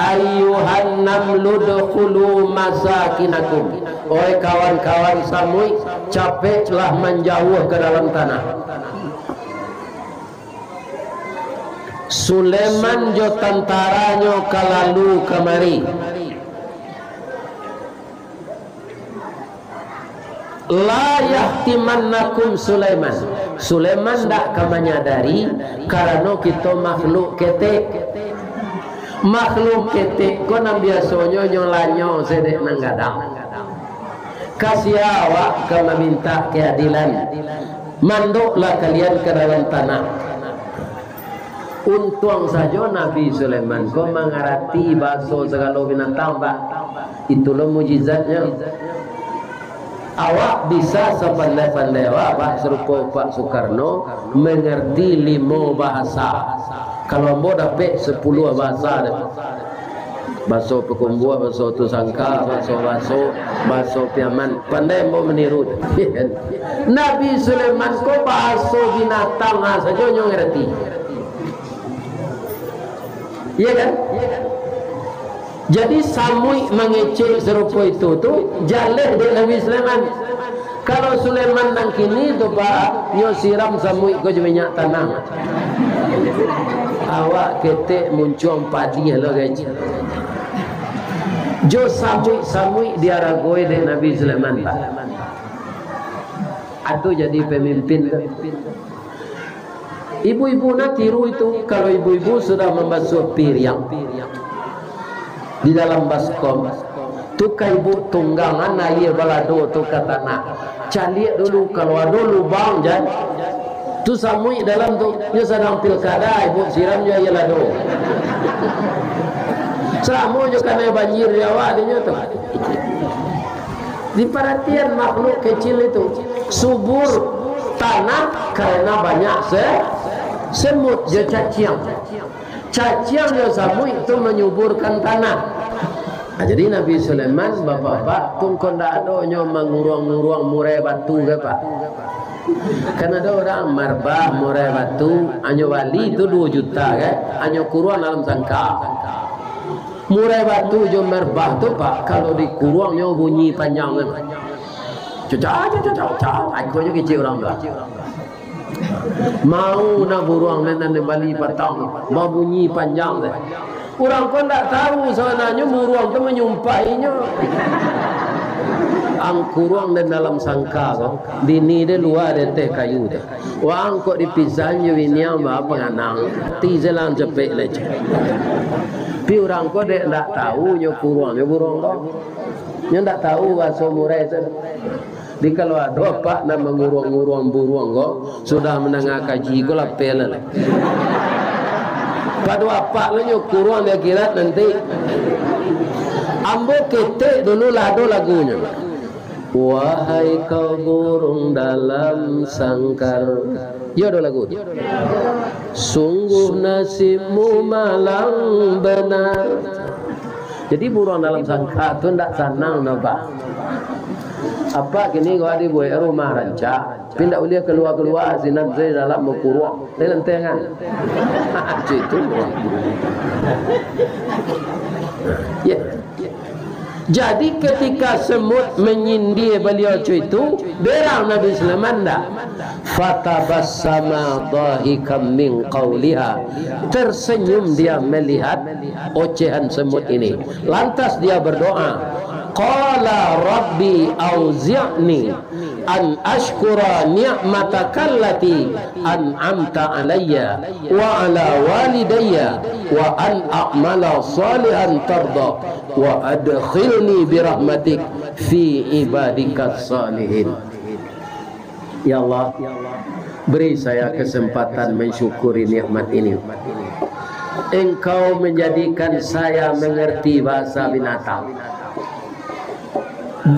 ayyuhan namlu udkhulu masakinakum." Oi kawan-kawan samuik, capeklah manjauah ka dalam tanah. Sulaiman jo tantaranyo ka lalu kamari. La yahtimannakum Sulaiman. Sulaiman ndak ka manyadari, karano kito makhluk ketek. Makhluk ketek ko nan biasonyo nyo lanyo sedek nan gadang. Ka sia awak ka mamintak keadilan? Mandoklah kalian ka dalam tanah. Untuang sajo Nabi Sulaiman ko mangarati bahaso sagalo binatang, Pak. Itulah mujizatnyo. Awak bisa sapandai-pandai awak, Pak, sarupo Pak Sukarno, mangarati limo bahasa. Kalau ambo dapek sapuluah bahasa deh. Baso Pakumbuah, baso Tusangka, baso, baso, baso Piaman. Pandai ambo maniru. Nabi Sulaiman ko baso binatang, ah, sajo nyo ngarati. Iya kan? Jadi samuik mangecek sarupo itu tu jaleh dek Nabi Sulaiman. Kalau Sulaiman nan kini tu, Pak, nyo siram samuik ko jo minyak tanah. Awak ketek muncuang padi lo, guys. Jo samuik-samuik diaragoi dek Nabi Sulaiman, Pak. Atu jadi pemimpin tu. Ibu-ibu nak tiru itu, kalau ibu-ibu sudah mambasuah piriang di dalam baskom, tu ka ibu tunggangan aia balado tu ka tanah. Caliak dulu, kalau ado lubang jan, tu samuik dalam tu, nyo sadang pilkada, ibu siram jo aia lado. Samo jo kanai banjir di awak dinyo tu. Diparatian makhluk kecil itu, subur tanah karena banyak se-, semut jo caciang. Caciang jo samuik tu manyuburkan tanah. Nah, jadi Nabi Sulaiman, bapak-bapak, pun ko ndak ado nyo manguruang-nguruang murai batu ke, Pak? Kan ado urang marbah murai batu, anyo bali tu duo juta, kan? Anyo kuruang dalam sangka. Murai batu jo marbah tu, Pak, kalau dikuruang nyo bunyi panjang tu. Cacau, cacau, cacau, cacau. Akuanyo kecek urang tu. Mau nak buruang nan, nan bali patang tu, babunyi panjang tu. Urang ko ndak tahu sabananyo buruang tu manyumpainyo. Ang kuruang den dalam sangka ko, dini den lua den teh kayu tu. Wang kok dipisahan jo biniang ba panganang, ti selang cepek le. Tapi urang ko dek ndak tahu nyo kuruang nyo buruang ko. Nyo ndak tahu baso murai tu. Di kalau ado apak nan manguruang-nguruang buruang ko, sudah mandanga kaji ko lapeh lah. Pado apak lo nyo kuruang di akhirat nanti. Ambo ketek dulu lah ado lagunyo. Wahai kau burung dalam sangkar. Yo ado lagu tu. Sungguh nasibmu malang benar. Jadi buruang dalam sangka tu ndak sanang doh, Pak. Apak kini ko dibuek rumah rancak, tapi ndak buliah kalua-kalua, sinan se dalam bakuruang. Teh lenteng kan? Cik tu. Ya. Jadi ketika semut menyindir beliau cak itu, berang Nabi Sulaiman ndak? Fatabassama dhahikan min qauliha. Tersenyum dia melihat ocehan semut ini. Lantas dia berdoa, qala rabbi auzi'ni an asykura ni'matakallati an'amta alayya wa ala walidayya wa an a'mala salihan tarda wa adkhilni birahmatik fi ibadikas salihin. Ya Allah, beri saya kesempatan mensyukuri nikmat ini. Engkau menjadikan saya mengerti bahasa binatang.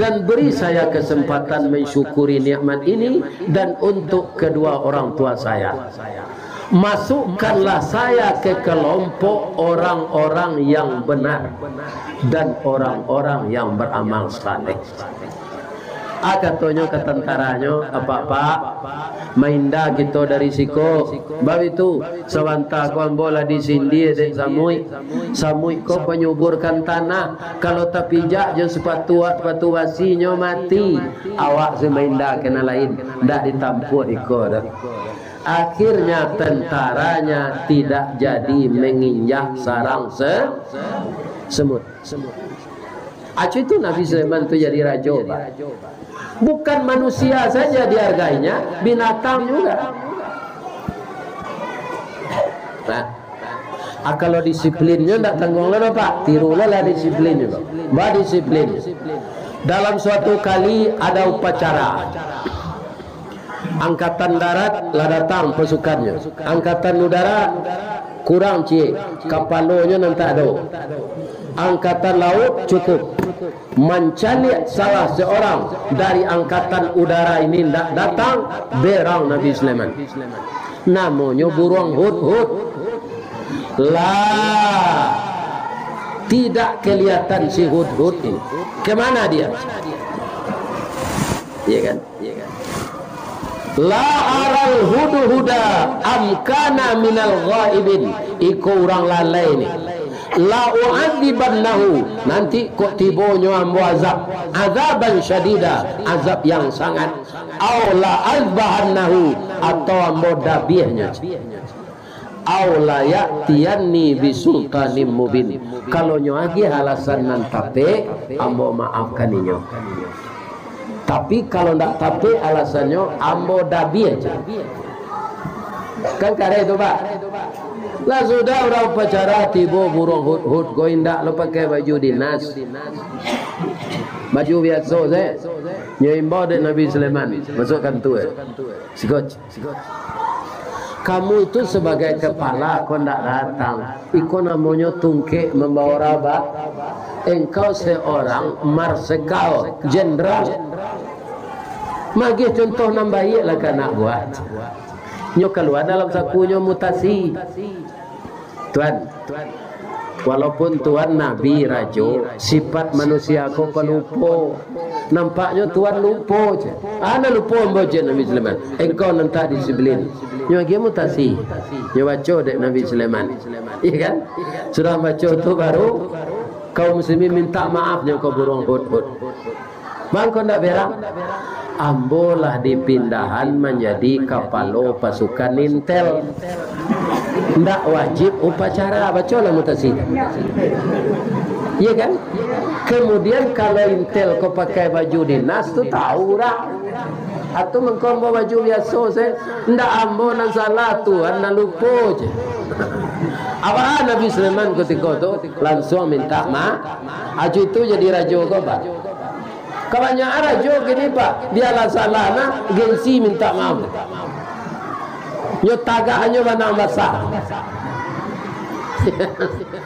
Dan beri saya kesempatan mensyukuri nikmat ini dan untuk kedua orang tua saya. Masukkanlah saya ke kelompok orang-orang yang benar dan orang-orang yang beramal saleh. Ah, katonyo ka tantaranyo, "Apak-apak, mainda kito dari siko." Baitu, sabanta ko ambo lah disindia dek samuik. Samuik ko panyuburkan tanah. Kalau tapijak jo sapatu, sapatu basinyo mati. Awak se mainda ka nan lain, ndak ditampuah iko doh. Akhirnya tentaranya tidak jadi menginjak sarang se-, semut. Acu itu Nabi Sulaiman tu jadi rajo, Pak. Bukan manusia saja dihargainya, binatang juga. Nah, ah, kalau disiplinnyo ndak tangguang lah, Pak. Tirulah lah disiplin juga. Badisiplin. Dalam suatu kali ada upacara. Angkatan darat lah datang pasukannyo. Angkatan udara kurang ciek, kapalonyo nan tak ado. Angkatan laut cukup. Mancaliak salah seorang dari angkatan udara ini ndak datang, berang Nabi Sulaiman. Namonyo buruang hudhud. Lah, tidak kelihatan si Hudhud ini. Kemana dia? Iya kan? Iya kan? La aral hudhuda am kana minal ghaibin. Iko urang lalai ni. La u'adzibannahu, nanti kok tibonyo ambo azab, azaban syadida, azab yang sangat. Au la azbahannahu, atau ambo dabiahnyo. Au la ya'tiyanni bisultanim mubin. Kalau nyo agiah alasan nan tapek, ambo maafkan inyo. Tapi kalau ndak tapek alasannyo, ambo dabiah je. Kan kareh tu, Pak? Lah sudah urang upacara tibo buruang Hudhud, ko indak lo pakai baju dinas. Baju biaso se. Nyo imbau dek Nabi Sulaiman, masuk kantua. Siko. Kamu itu sebagai kepala, kok ndak datang. Iko namonyo tungkek mambawa rabak. Engkau seorang marsekal, jenderal. Magiah contoh nan baiak lah ka anak buah. Nyo kalua dalam sakunyo mutasi. Tuan, walaupun Tuan nabi rajo, sifat manusia ko palupo. Nampaknyo Tuan lupo je. Ah, nan lupo ambo je, Nabi Sulaiman. Engkau nan tak disiplin. Nyo agiah mutasi. Nyo baco dek Nabi Sulaiman. Iya kan? Sudah baco tu baru kaum muslimin minta maaf nyo ka buruang Hudhud. Bang, kok ndak berang? Ambo lah dipindahan manjadi kapalo pasukan intel. Ndak wajib upacara, bacolah mutasi. Iya kan? Kemudian kalau intel ko pakai baju dinas tu tahu urang. Atau mangko ambo baju biaso se, ndak ambo nan salah, Tuan nan lupo je. Apo Nabi Sulaiman kutiko tu langsuang minta maaf. Ajo itu jadi rajo ko, Pak. Kabanyakan rajo kini, Pak, bialah salah nah, gengsi minta maaf. Nyo tagak nyo banang basah.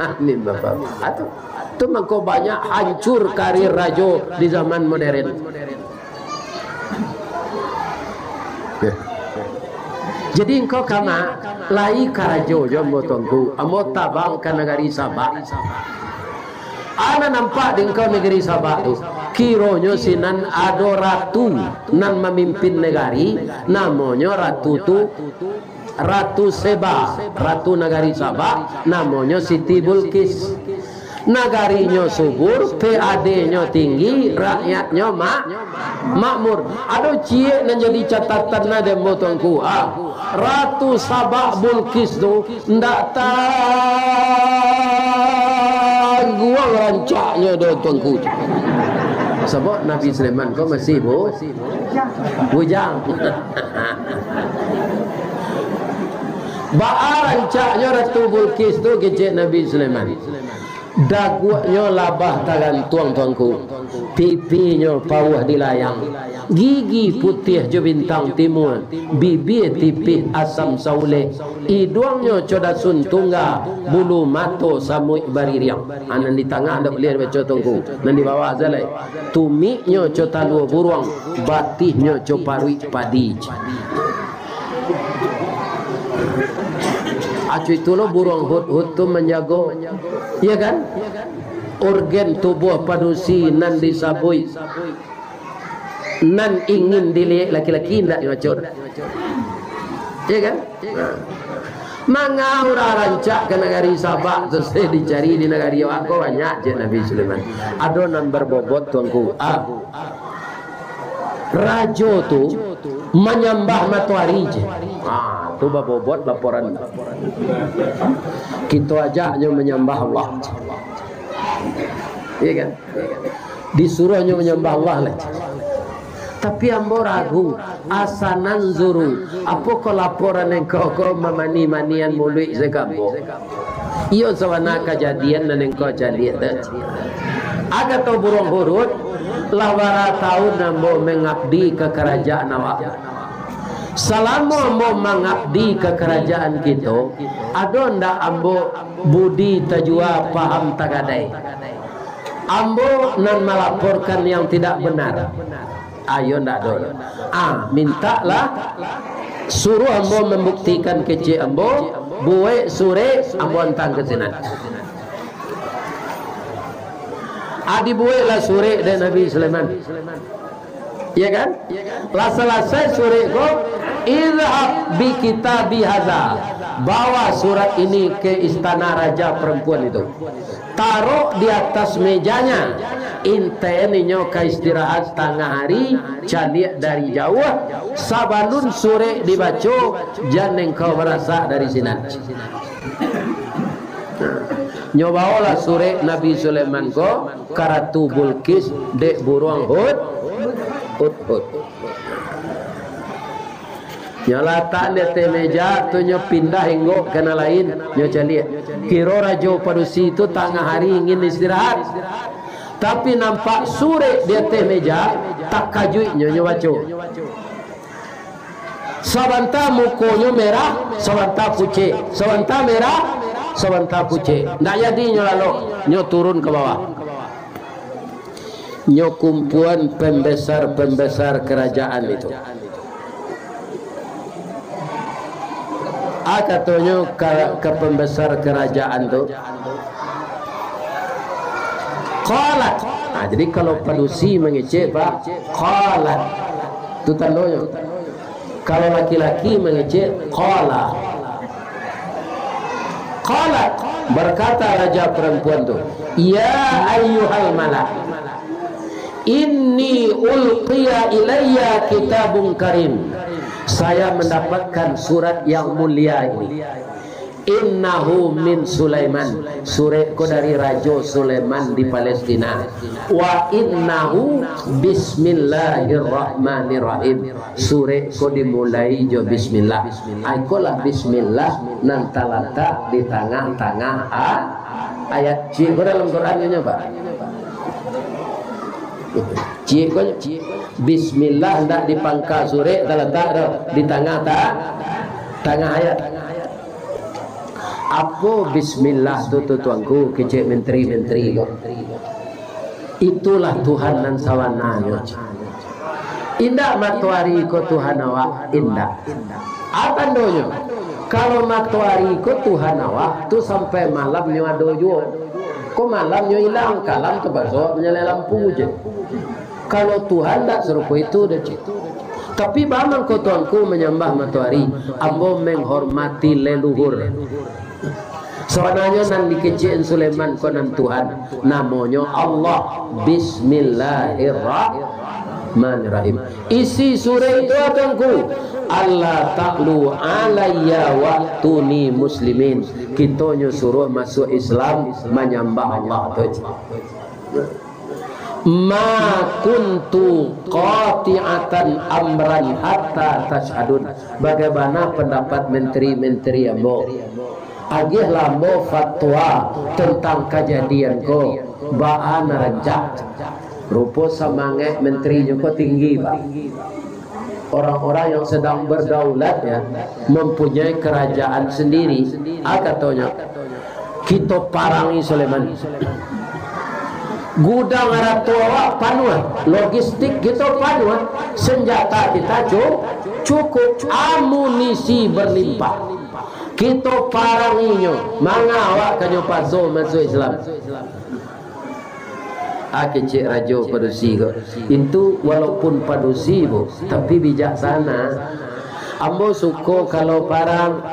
Amin, Bapak. Atu, tu mangko banyak hancur karir rajo di zaman modern. Jadi engkau kama, lai karajo jo ambo Tuanku, ambo tabang ka nagari Sabak. Ana nampak di engkau nagari Sabak tu, kironyo sinan ado ratu nan mamimpin nagari, namonyo ratu tu Ratu Seba, ratu nagari Sabak, namonyo Siti Bulkis. Nagarinyo subur, P A D-nyo tinggi, rakyatnyo mak-, makmur. Ado ciek nan jadi catatan na dek ambo Tuanku. Ah, Ratu Sabak Bulkis tu ndak tangguang rancaknyo doh Tuanku. Sabab Nabi Sulaiman ko masih bu-, bujang. Baa rancaknyo Ratu Bulkis tu kecek Nabi Sulaiman. Daguaknyo labah tagantuang Tuanku, pipinyo pauah dilayang, gigi putiah jo bintang timua, bibia tipih asam sauleh, iduangnyo co dasun tungga, bulu mato samuik baririang. Ah, nan di tangah ndak buliah dibaco Tuanku, nan di bawah sajo lai. Tumiknyo co talua buruang, batihnyo co paruik padi. Acu itulah buruang hudhud tu manjago, iya kan? Organ tubuah padusi nan disabuik, nan ingin diliek laki-laki, indak dibaco. Iya kan? Nah. Manga urang rancak ka nagari Sabak tu, se dicari di nagari awak ko banyak, cek Nabi Sulaiman. Ado nan babobot, Tuanku. Ah. Rajo tu manyambah matoari je. Ah, tu babobot laporan. Kito ajaknyo manyambah Allah. Iya kan? Disuruahnyo manyambah Allah lah. Tapi ambo ragu, asa nanzuru, apokoh laporan engkau ko mamani-manian muluik se ka ambo? Iyo sabana kajadian nan engkau caliak tu. Kato buruang hudhud, lah bara taun ambo mangabdi ka karajaan awak. Salamo ambo mangabdi ka karajaan kito, ado ndak ambo budi tajua paham tagadai? Ambo nan malaporkan yang tidak benar? Iyo ndak ado. Ah, mintaklah, suruah ambo mambuktikan kecek ambo, buek surek, ambo antang ka sinan. Ah, dibueklah surek dek Nabi Sulaiman. Iya kan? Lah salasai surek ko, "Izhab bi kitabi hadza." Bawa surat ini ke istana raja perempuan itu. Tarok di atas mejanya. Inten inyo ka istirahat tangah hari, caliak dari jauah. Sabalun surek dibaco, jan engkau barasak dari sinan. Nyo baolah surek Nabi Sulaiman ko ka Ratu Bulqis dek buruang hud-, hudhud. Nyo latak di ateh meja tu, nyo pindah inggok ka nan lain, nyo caliak. Kiro rajo padusi tu tangah hari ingin istirahat. Tapi nampak surek di ateh meja, takajuik nyo, nyo baco. Sabanta mukonyo merah, sabanta pucek, sabanta merah, sabanta pucek. Ndak jadi nyo lalok, nyo turun ka bawah. Nyo kumpuan pembesar-pembesar kerajaan itu. Ah, katonyo ka, ka pembesar kerajaan tu, "Qalat." Nah, jadi kalau padusi mangecek, Pak, "Qalat." Tu tandonyo. Kalau laki-laki mangecek, "Qala." "Qalat," berkata raja perempuan tu, "Ya ayyuhal mala, inni ulqiya ilayya kitabun karim." Saya mendapatkan surat yang mulia ini. "Innahu min Sulaiman." Surek ko dari Rajo Sulaiman di Palestina. "Wa innahu bismillahirrahmanirrahim." Surek ko dimulai jo bismillah. Ai, ikolah bismillah nan talatak di tangah-tangah a-, ayat. Ciek ko dalam Quran nyo, Pak. Ciek ko, bismillah ndak di pangka surek talatak doh, di tangah ta-, tangah ayat. "Apo bismillah tu, tu Tuanku?" kecek menteri-menteri ko. "Itulah Tuhan nan sabananyo. Indak matoari ko Tuhan awak, indak." "A tandonyo?" "Kalau matoari ko Tuhan awak, tu sampai malam nyo ado juo. Ko malam nyo ilang, kalam tapaso manyalai lampu je. Kalau Tuhan ndak sarupo itu doh, cik." "Tapi baa mangko Tuanku manyambah matoari?" "Ambo menghormati leluhur." Sabananyo nan dikecek Sulaiman ko nan Tuhan, namonyo Allah. Bismillahirrahmanirrahim. Isi surek tu, Tuanku, "Alla ta'lu alayya wa'tuni muslimin." Kitonyo suruah masuak Islam, manyambah Allah tu. "Ma kuntu qati'atan amran hatta tasyhadun." Bagaimana pendapat menteri-menteri ambo? Agiahlah ambo fatwa tentang kajadian ko, baa nan rancak. Rupo samangaik menterinyo ko tinggi, Pak. Orang-orang yang sedang berdaulat, ya, mempunyai kerajaan sendiri. Ah, katonyo, "Kito parangi Sulaiman. Gudang arato awak panuah, logistik kito panuah, senjata kita cu-, cukup, amunisi berlimpah. Kito paranginyo, manga awak ka nyo paso masuak Islam." Ah, kecek rajo padusi ko. Itu walaupun padusi, Bu, tapi bijaksana. "Ambo suko kalau parang,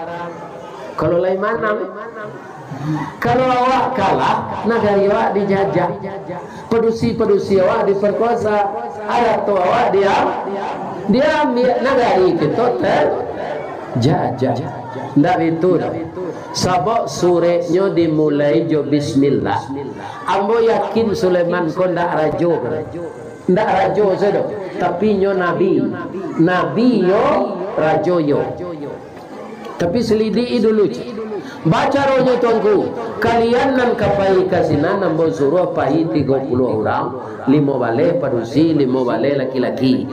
kalau lai manang. Kalau awak kalah, nagari awak dijajah. Padusi-padusi awak diperkuasa, arato awak diam-, diambiak, nagari kito terjajah." Ndak bitu doh. Sabab sureknyo dimulai jo bismillah. Ambo yakin Sulaiman ko ndak rajo ko. Ndak rajo sajo, tapi nyo nabi. Nabi yo, rajo yo. Tapi selidiki dulu, cik. Baa caronyo, Tuanku, kalian nan ka pai ka sinan, ambo suruah pai tigo puluah urang, limo baleh padusi, limo baleh laki-laki.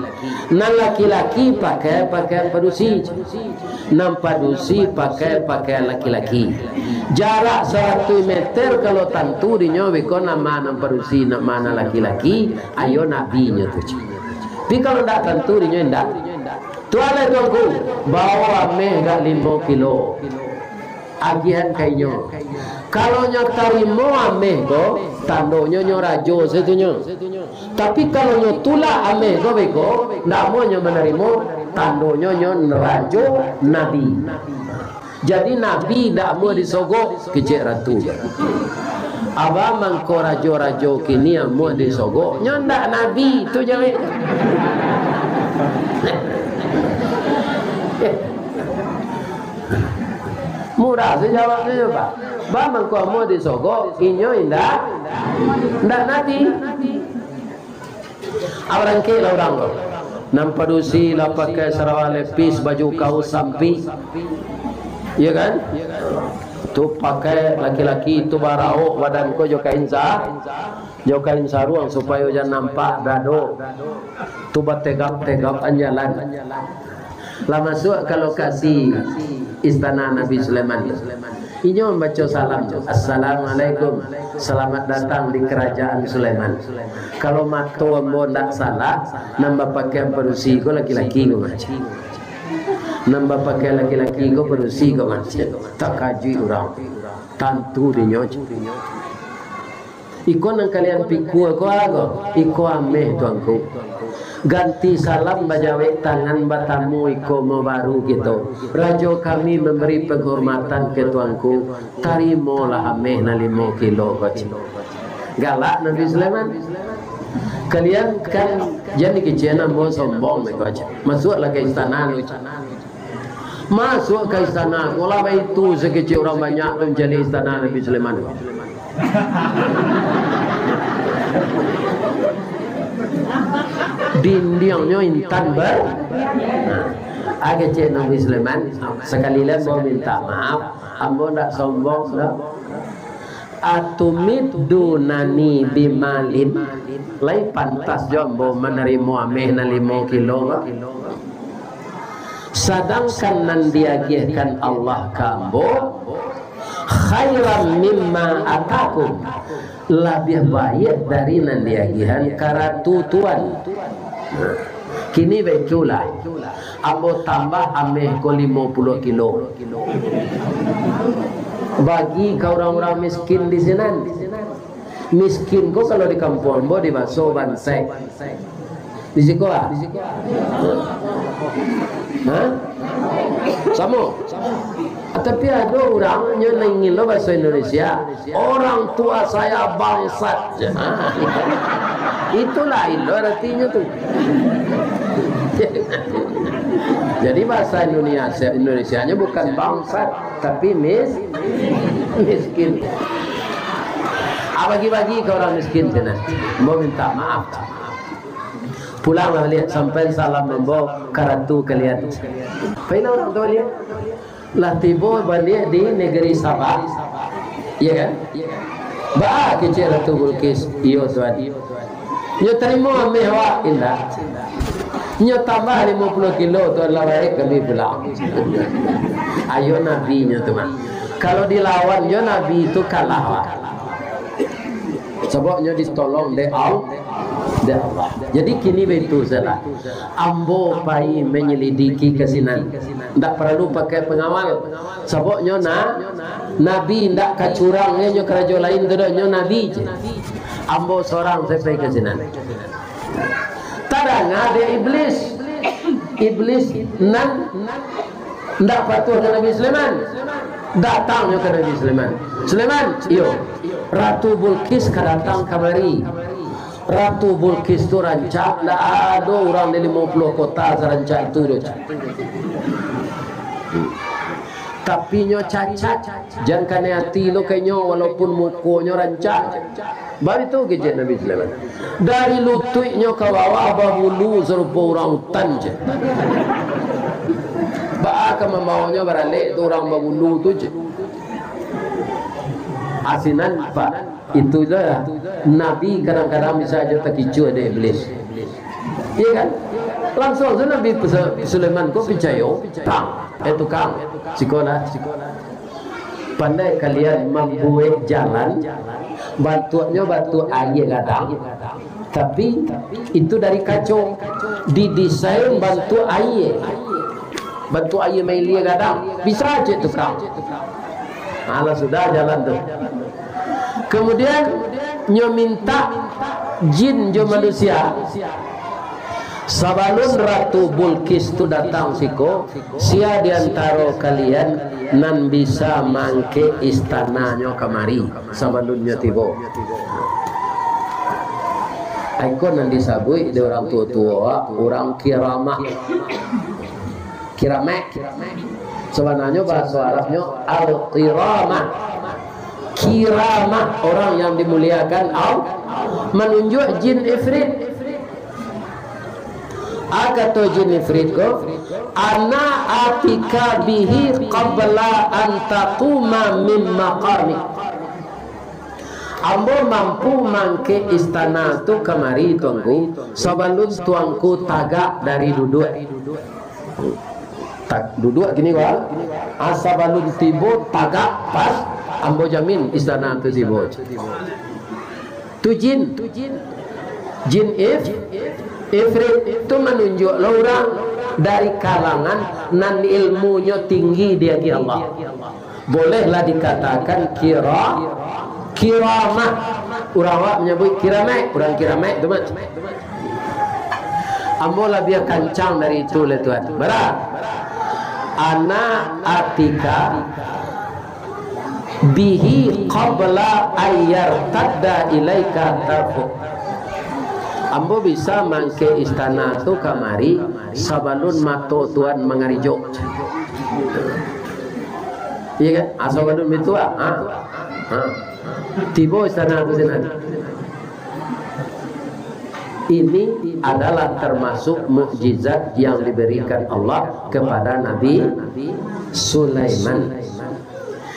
Nan laki-laki pakai pakaian padusi, nan padusi pakai pakaian laki-laki. Jarak saratuih meter, kalau tantu dinyo beko nama nan padusi, nama nan laki-laki, ayo nabinyo tu, cik. Tapi kalau ndak tantu dinyo, indak. Tu alai, Tuanku, bao ameh agak limo kilo. Agiahan ka inyo. Kalau nyo tarimo ameh ko, tandonyo nyo rajo satunyo. Tapi kalau nyo tulak ameh ko beko, ndak amuah nyo manarimo, tandonyo nyo rajo nabi. Jadi nabi ndak amuah disogok, kecek ratu. Abah mangko rajo-rajo kini amuah disogok, nyo ndak nabi, tu jawek. Murah se jawabnyo, Pak. Bah mangko amuah disogok, inyo indak, indak nabi. Abarangkeklah urang ko. Nan padusi lah pakai sarawa lepis, baju kaus sampik. Iyo kan? Tu pakai laki-laki tu baraok badan ko jo kain sa-, jo kain saruang supayo jan nampak dado. Tu bategap-tegap an jalan. Lah masuak ka lokasi istana Nabi Sulaiman. Inyo mambaco salam tu, "Assalamualaikum, selamat datang di kerajaan Sulaiman." Kalau mato ambo ndak salah, nan bapakaian padusi ko laki-laki ko mah. Nan bapakaian laki-laki ko padusi ko mah. Takajuik urang. Tantu dinyo. Iko nan kalian pikua ko ago? Iko ameh, Tuanku. Ganti salam, bajawek tangan, batamu, iko mah baru kito. Rajo kami mambari panghormatan ka Tuanku. Tarimolah ameh nan limo kilo ko, cek. Galak Nabi Sulaiman. Kalian kan jan dikecek ambo sombong, beko, cek. Masuaklah ka istana lu, cek. Masuak ka istana, ko lah baitu sakecek urang banyak tu mancaliak istana Nabi Sulaiman. Dindiangnyo intan ber-, nah, ah, kecek Nabi Sulaiman, sakali lai ambo minta maaf, ambo ndak sombong doh. Atumiddunani bimalin, lai pantas jo ambo manarimo ameh nan limo kilo ko? Sadangkan nan diagiahkan Allah ka ambo, khairan mimma atakum, labiah baiak dari nan diagiahan ka ratu tuan. Kini baitulah, ambo tambah ameh ko limo puluah kilo. Bagi ka urang-urang miskin di sinan. Miskin ko kalau di kampuang ambo dibaso bansaik. Di siko, ah? Hah? Samo? Ah, tapi ado urang nyo nan ingin lo baso Indonesia. Orang tua saya bangsat. Itulah Indo aratinyo tu. Jadi bahasa Indonesia, Indonesianyo bukan bangsat, tapi mis-, miskin. Ah, bagi-bagi ka urang miskin sinan. Ambo minta maaf. Pulanglah baliak, sampai salam ambo ka ratu kalian. Pailah urang tu baliak. Lah tibo baliak di negeri Sabah. Iya kan? Baa kecek Ratu Bulkis, "Iyo, Tuan." "Nyo tarimo ameh awak?" "Indak." "Nyo tambah limo puluah kilo, Tuan, lah baik kami pulang." Ayo Nabi nyo tu mah. Kalau dilawan jo Nabi tu kalah awak. Sabab nyo ditolong dek Al-, dek Allah. Jadi kini baitu sajolah. Ambo pai manyalidiki ka sinan. Ndak paralu pakai pangawal. Sabab nyo na-, Nabi ndak ka curang, nyo karajo lain tu doh, nyo Nabi je. Ambo sorang sajo pai ka sinan. Tadanga dek Iblis. Iblis nan ndak patuah ka Nabi Sulaiman. Datang nyo ka Nabi Sulaiman. "Sulaiman," "Iyo." "Ratu Bulkis ka datang kamari." Ratu Bulkis tu rancak, ndak ado urang di limo puluah kota sarancak itu doh. Tapi nyo cacat, jan kanai ati lo ka inyo, walaupun mukonyo rancak. Baitu kecek Nabi Sulaiman. Dari lutuiknyo ka bawah babulu sarupo urang utan je. Baa ka mambaonyo baralek tu urang babulu tu je. Asinan, Pak. Itulah Nabi kadang-kadang bisa aja takicuah dek Iblis. Iya kan? Langsung tu Nabi Su-, Sulaiman ko picayo, tang, eh tukang, sikolah. Pandai kalian mambuek jalan, bantuaknyo bantuak aia gadang, tapi itu dari kaco, didesain bantuak aia, bantuak aia mailia gadang, bisa aja tukang. Alah sudah jalan tu. Kemudian, nyo mintak jin jo manusia, sabalun Ratu Bulqis tu datang siko, sia di antaro kalian nan bisa maangkek istananyo kamari sabalun nyo tibo? Iko nan disabuik dek urang tuo-tuo, urang kiramah. Kiramek. Sabananyo bahaso Arabnyo al-kiramah. Kiramah, orang yang dimuliakan Allah, manunjuak jin ifrit. A kato jin ifrit ko, "Ana atika bihi qabla an taquma min maqamik." Ambo mampu maangkek istana tu kamari, Tuanku, sabalun Tuanku tagak dari duduak. Ta-, duduak kini ko, ah. Asa balun tibo, tagak pas, ambo jamin istana tu tibo. Tu jin. Jin if-, ifrit tu manunjuak lo urang dari kalangan nan ilmunyo tinggi di ati Allah. Bolehlah dikatakan kira-, kiramah. Urang awak manyabuik kiramek, urang kiramek tu mah. Ambo labiah kancang dari itu lai, Tuan. Bara? Ana atika bihi qabla an yartadda ilaika tarfuk. Ambo bisa maangkek istana tu kamari sabalun mato Tuan mangarijok. Iya kan? Asa balun bitu, ah. Ha. Ha. Tibo istana tu sinan. Ini adalah termasuk mukjizat yang diberikan Allah kepada Nabi Sulaiman.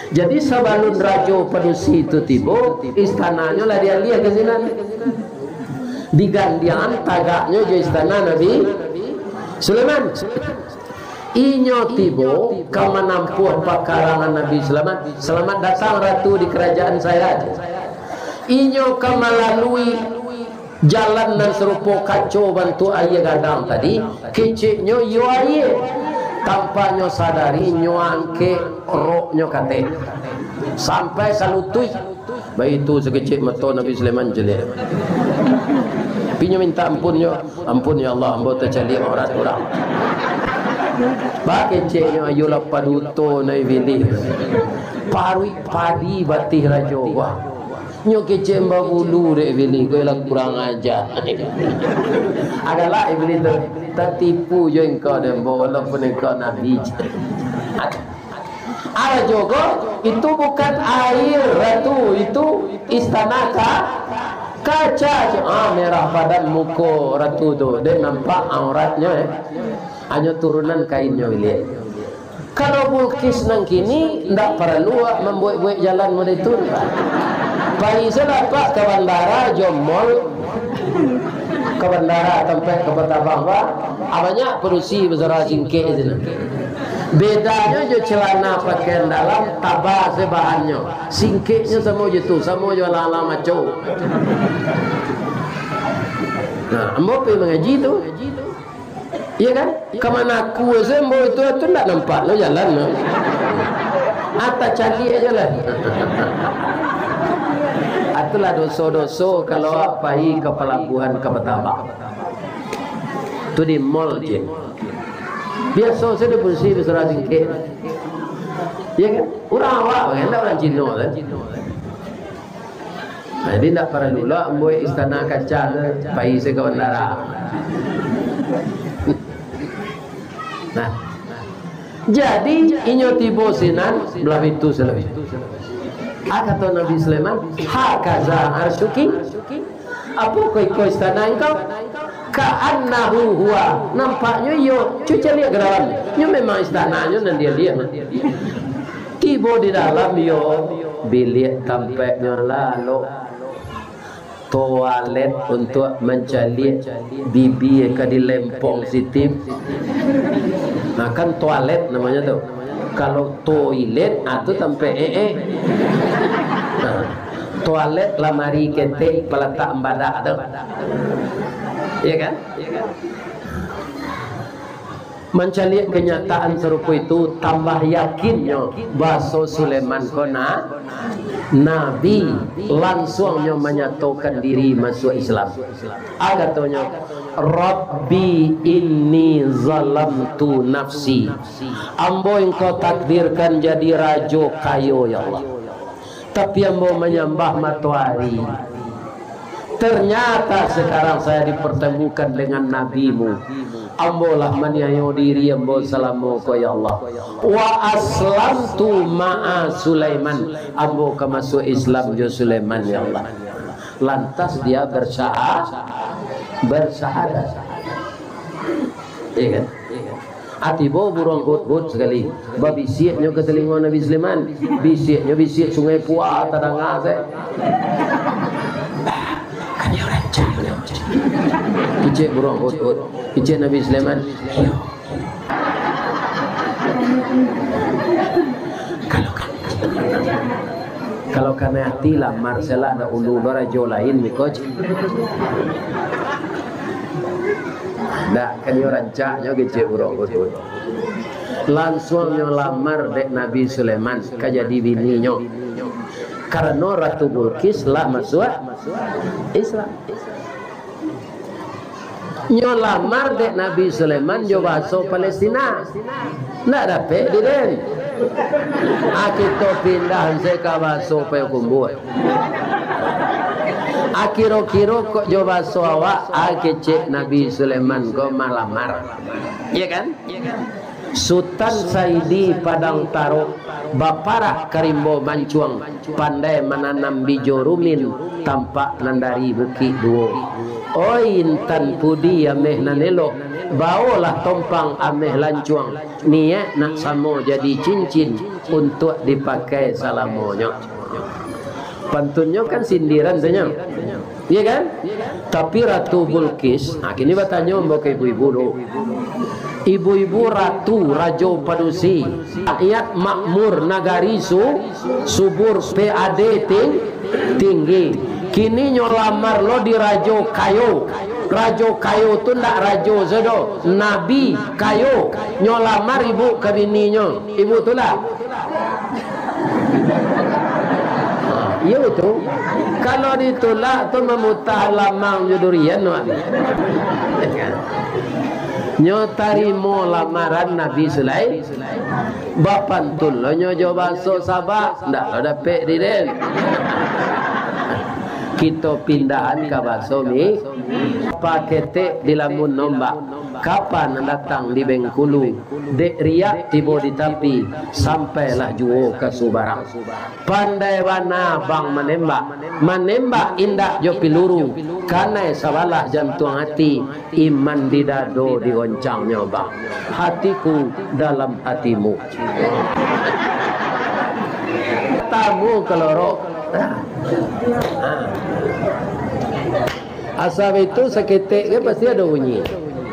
Jadi, sabalun Rajo Padusi tu tibo, istananyo lah dialiah ka sinan. Digandiangan tagaknyo jo istana Nabi Sulaiman. Inyo tibo ka manampuah pakarangan Nabi Sulaiman. "Selamat datang, Ratu, di kerajaan saya." Inyo ka malalui jalan nan sarupo kaco bantuak aia gadang tadi, keceknyo iyo aia. Tanpa nyo sadari, nyo angkek roknyo katek. Sampai salutuik. Baitu sakecek mato Nabi Sulaiman caliak. Tapi nyo minta ampun nyo, "Ampun, ya Allah, ambo tacaliak aurat urang." Bakeceknyo, "Ayolah paduto, nai bilih. Paruik padi batih rajo, wah. Nyo kecek babulu dek bilih, kau lah kurang aja." Adalah iblis tu, "Tatipu jo engkau dek ambo, walaupun engkau nabi." Arajo ko, itu bukan aia, Ratu, itu istana ka-, kaca. Ah, merah padan muko Ratu tu, dek nampak auratnyo, eh. Hanyo turunan kainnyo biliak. Kalau Bulqis nan kini, ndak paralu awak mambuek-buek jalan model itu. Pai sajo lah, Pak, ka bandara, jo mall, ka bandara, tampek kapal tabang, Pak. Ah, banyak padusi basarah singkek di sinan. Bedanyo jo celana pakaian dalam, taba se bahannyo. Singkeknyo samo jo tu, samo jo alang-alang maco. Nah, ambo pai mangaji tu. Iya kan? Ka Manaku se ambo itu, tu ndak nampak lo jalan lo. Ah, tacaliak se lah. Ah, itulah doso-doso kalau awak pai ka palabuahan ka Batabak. Tu di mall je. Biaso se dek padusi basarah singkek. Iya kan? Urang awak kan, ndak urang Cino kan. Nah, jadi ndak paralu lo mambuek istana kaca tu, pai se ka bandara. Nah. Jadi, inyo tibo sinan, balah itu salalu. Ah, kato Nabi Sulaiman, "Hakaza arsyuki." Apo ko iko istana engkau? Ka'annahu huwa. Nampaknyo iyo, cubo caliak ka dalam. Nyo memang istananyo nan dialiah. Tibo di dalam iyo, biliak tampeknyo lalok. Toalet untuak mancaliak bibia ka dilempong sitin. Nah, kan toalet namonyo tu. Kalau toilet, ah, tu tampek e-e. Nah, toalet lamari ketek palatak badak tu. Iya kan? Mancaliak kanyataan sarupo itu, tambah yakinnyo baso Sulaiman ko na-, nabi, lansuangnyo manyatokan diri masuak Islam. A katonyo, "Rabbi inni zalamtu nafsi." Ambo Engkau takdirkan jadi rajo kayo, ya Allah. Tapi ambo manyambah matoari. Ternyata sekarang saya dipertemukan dengan nabimu. Ambo lah maniayo diri ambo salamo ko, ya Allah. Wa aslamtu ma'a Sulaiman. Ambo ka masuak Islam jo Sulaiman, ya Allah. Lantas dia bersaha-, bersahadat. Iya kan? Ah, tibo buruang hudhud sakali. Babisiaknyo ka talingo Nabi Sulaiman. Bisiaknyo bisiak Sungai Pua tadanga se. Kecek buruang hudhud. Kecek Nabi Sulaiman. Kalau kan, kalau kanai ati lamar, salah dak ulu do rajo lain, miko cik. Dak, kan nyo rancaknyo kecek buruang hudhud. Lansuangnyo lamar dek Nabi Sulaiman ka jadi bininyo. Karano Ratu Bulqis lah masuak Islam. Nyo lamar dek Nabi Sulaiman jo bahaso Palestina. Ndak dapek di den. Ah, kito pindah se ka bahaso Payokumbuah. Ah, kiro-kiro kok jo bahaso awak, ah, kecek Nabi Sulaiman ko malamar. Iya kan? Sutan Saidi Padang Tarok, baparak ka rimbo mancuang, pandai mananam bijo rumin, tampak nan dari Bukik Duo. Oi intan pudi ameh nan elok, baolah tompang ameh lancuang, niaik nak samo jadi cincin, untuak dipakai salamonyo. Pantunnyo kan sindiran tu nyo. Iya kan? Tapi Ratu Bulqis, nah, kini batanyo ambo ka ibu-ibu dulu. Ibu-ibu ratu, rajo padusi, rakyat makmur, nagari su-, subur, P A D ting-, tinggi. Kini nyo lamar lo di rajo kayo. Rajo kayo tu ndak rajo sajo, nabi kayo. Nyo lamar ibu ka bininyo. Ibu tu lah. Iyo tu. Kalau ditulak tu mamutah lamang jo durian, wak. Nyo tarimo lamaran Nabi Sulaiman. Bapantun lo nyo jo bahaso Sabak, ndak lo dapek di den. Kito pindahan ka bahaso Mi-, paketek di lamun nombak. Kapa nan datang di Bengkulu, dek riak tibo di tapi, sampailah juo ka Subarang. Pandai bana bang manembak, manembak indak jo piluru, kanai sabalah jantuang ati, iman di dado digoncangnyo bang. Hatiku dalam hatimu. Tamu kalorok. Asa baitu saketek ko pasti ado bunyi.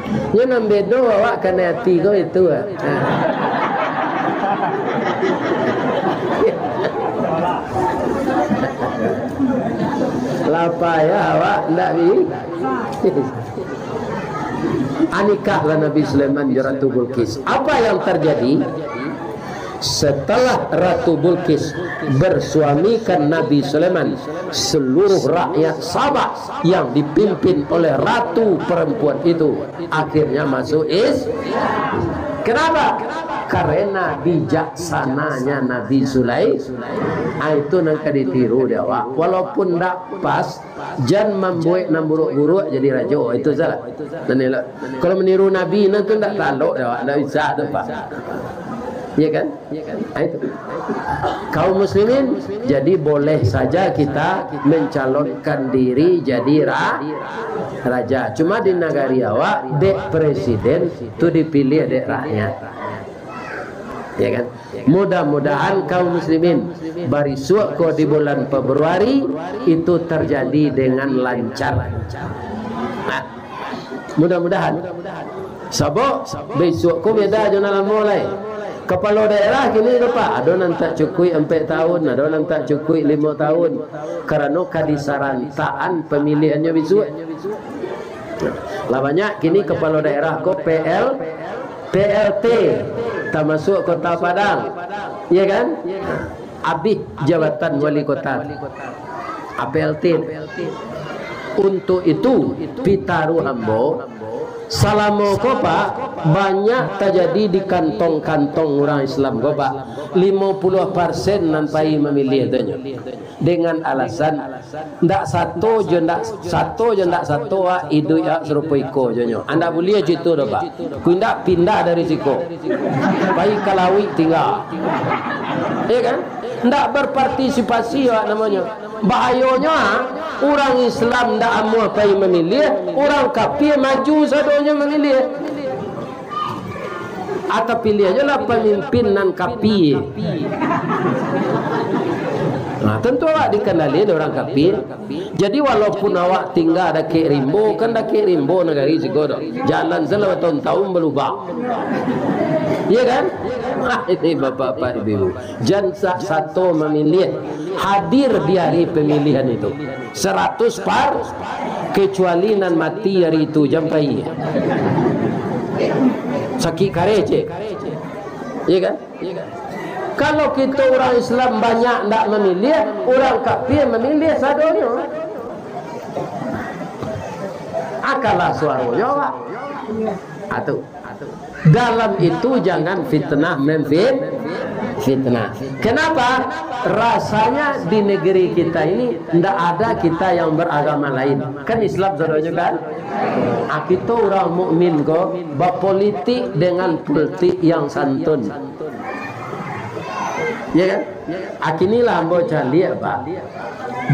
Nyo nan bedo awak kanai ati ko itu, ah. Ha. Lah payah awak ndak bi-, ah, nikahlah Nabi Sulaiman jo Ratu Bulqis. Apa yang terjadi? Setelah Ratu Bulqis bersuamikan Nabi Sulaiman, seluruh rakyat Sabah yang dipimpin oleh ratu perempuan itu akhirnya masuk Is-, kenapa? Karena bijaksananya Nabi Sulaiman. Ah, itu nan ka ditiru dek awak. Walaupun ndak pas, jan mambuek nan buruak-buruak jadi rajo, itu salah. Nan elok. Kalau meniru Nabi, nan tu ndak talok dek awak, ndak bisa tu, Pak. Iya kan? Ah, itu. Kaum muslimin, jadi boleh saja kita mencalonkan diri jadi ra-, raja. Cuma di nagari awak, dek presiden tu dipilih dek rakyat. Ya kan? Mudah-mudahan kaum muslimin, barisuak ko di bulan Februari itu terjadi dengan lancar. Nah, mudah-mudahan. Sabab bisuak ko beda jo nan lamo lai. Kapalo daerah kini tu, Pak, ado nan tak cukuik ampek tahun, ado nan tak cukuik limo tahun. Karano ka disarantaan pamiliahannyo bisuak. Lah banyak kini kapalo daerah ko P L, P L T, tamasuak Kota Padang, ya kan? Abih jabatan wali kota, P L T. Untuk itu, pitaruah ambo, salamo ko, Pak, banyak tajadi di kantong-kantong urang Islam ko, Pak. Limo puluah persen nan pai mamiliah tu nyo. Dengan alasan, ndak sato jo ndak sato jo ndak sato, ah, iduik, ah, sarupo iko jo nyo. Andak buliah jo itu doh, Pak. Ku indak pindah dari siko. Pai ka lauik tingga. Ya kan? Ndak berpartisipasi, ah, namonyo. Bahayonyo, ah, urang Islam ndak amuah pai mamiliah, urang kapia maju sadonyo mamiliah. Atau piliahnyo lah pamimpin nan kapia. Nah, tentu awak dikandali dek urang kapia. Jadi, walaupun awak tingga dakek rimbo, kan dakek rimbo nagari siko doh. Jalan salah batahun-tahun balubang. Iya kan? Ini bapak-bapak, ibu-ibu. Jan sa-, sato mamiliah, hadir di hari pemilihan itu. Saratus par, kecuali nan mati hari itu, jan pai. Sakik kareh, cek. Iya kan? Kalau kito urang Islam banyak ndak mamiliah, urang kapia mamiliah sadonyo. Akalah suaronyo, Pak. Atu. Dalam itu jangan fitnah memfit-, fitnah. Kenapa? Rasanya di negeri kita ini ndak ada kita yang beragama lain. Kan Islam sadonyo kan? Ah, kito urang mukmin ko bapolitik dengan pultik yang santun. Ya kan? Ah, kini lah ambo caliak, Pak.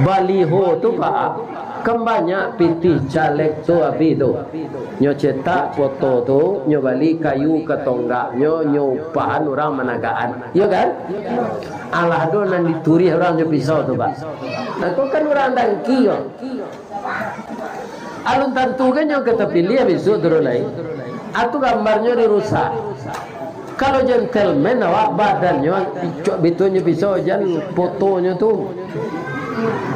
Baliho tu, Pak, kan banyak pitih caleg tu abih tu. Nyo cetak foto tu, nyo bali kayu ka tonggaknyo, nyo upahan urang managakan. Iyo kan? Alah ado nan diturih urang jo pisau tu, Pak. Nah, tu kan urang dangki ko. Alun tantu kan nyo ka tapiliah bisuak turun lai. Atu gambarnyo dirusak. Kalau gentleman awak, badannyo icok bitunnyo pisau, jan fotonyo tu.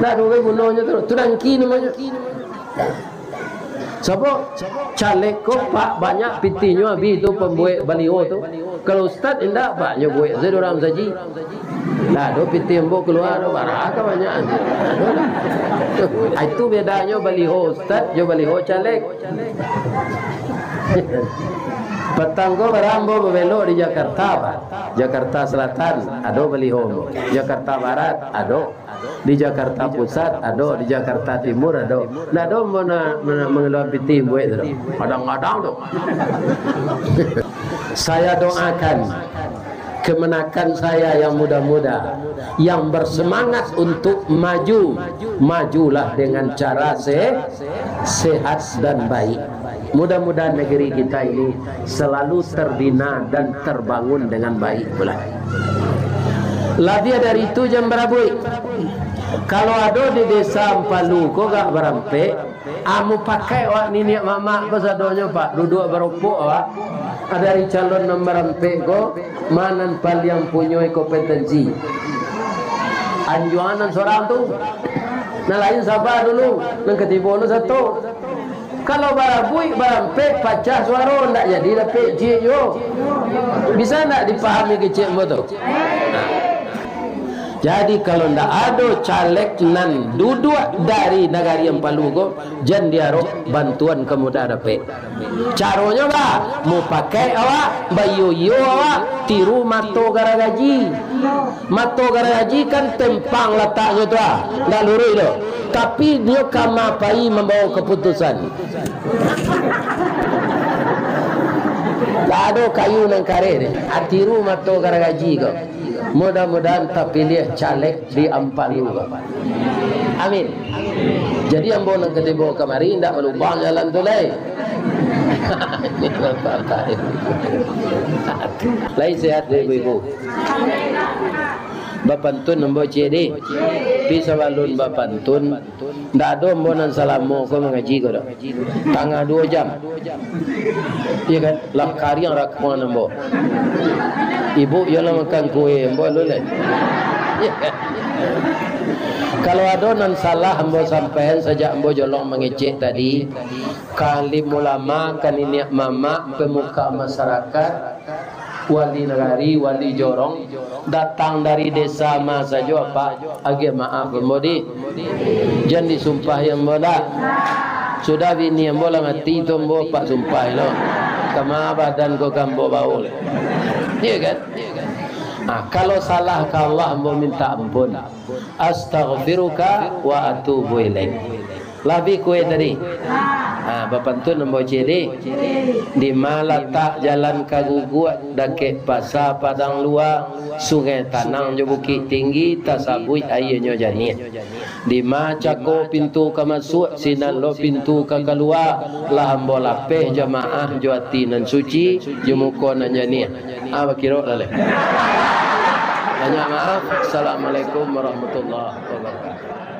Nah, tu kan gunonyo tu. Tu dangki namonyo. Sabab caleg ko, Pak, banyak pitihnyo abih tu pambuek baliho tu. Kalau ustad indak, Pak, nyo buek sajo urang saji. Lah, do pitih ambo kalua do, bara ka banyak. Ah, itu bedanyo baliho ustad jo baliho caleg. Patang ko bara ambo babelok di Jakarta, Pak. Jakarta Selatan, ado baliho ambo. Jakarta Barat, ado. Di Jakarta Pusat ado, di Jakarta Timur ado. Ndak ado ambo na-, na-, mangalua pitih buek tu. Kadang-kadang tu. Saya doakan kemenakan saya yang muda-muda, yang bersemangat untuk maju, majulah dengan cara se-, sehat dan baik. Mudah-mudahan negeri kita ini selalu terbina dan terbangun dengan baik pula. Labiah dari itu, jan barabuik. Kalau ado di Desa Ampalu ko gak barampek, ah, mupakaik awak niniak mamak ko sadonyo, Pak, duduak baropok awak. Ah, dari calon nan barampek ko, ma nan paliang punyoi kompetensi? Anjuangan nan sorang tu. Nan lain saba dulu, nan katibo lo sato. Kalau barabuik, barampek, pacah suaro, ndak jadi dapek ciek juo. Bisa ndak dipahami kecek ambo tu? Jadi, kalau ndak ado caleg nan duduak dari Nagari Ampalu ko, jan diarok bantuan ka mudah dapek. Caronyo, bah, mupakaik awak, baiyo-iyo awak, tiru mato garagaji. Mato garagaji kan tempang lataknyo tu, ah, ndak luruih tu. Tapi, nyo kama pai mambawa kaputusan. Ndak ado kayu nan kareh deh. Ah, tiru mato garagaji ko. Mudah-mudahan tapiliah caleg di Ampalu ko. Amin. Jadi, ambo nan katibo kamari indak malubang jalan tu lai. Lai sehat deh, ibu-ibu? Bapantun ambo ciek deh. Tapi sabalun bapantun, ndak ado ambo nan salamo ko mangaji ko doh. Tangah duo jam. Iyo kan? Lah kariang rakuang ambo. Ibu iyo lah makan kue ambo lu lai. Iyo kan? Kalau ado nan salah ambo sampaian sajak ambo jolong mangecek tadi, ka alim ulama, ka niniak mamak, pemuka masyarakat, wali nagari, wali jorong, datang dari desa ma sajo, Pak, agiah maaf ambo di. Jan disumpahi ambo dak. Sudah bini ambo lah mati tu ambo Pak sumpahi lo. Kama badan ko ka ambo baul. Iya kan? Nah, kalau salah ka Allah ambo minta ampun. Astaghfiruka wa atubu ilaik. Lah bi kueh tadi. Ha, bapantun ambo ciri. Di ma latak jalan ka guguak, dakek pasa padang lua, sungai tanang jo bukik tinggi, tasabuik aianyo janiah. Di ma cako pintu ka masuak, sinan lo pintu ka kalua, lah ambo lapeh jamaah jo ati nan suci, jo muko nan janiah. Ah, bakirok lah leh. Banyak maaf. Assalamualaikum warahmatullahi wabarakatuh.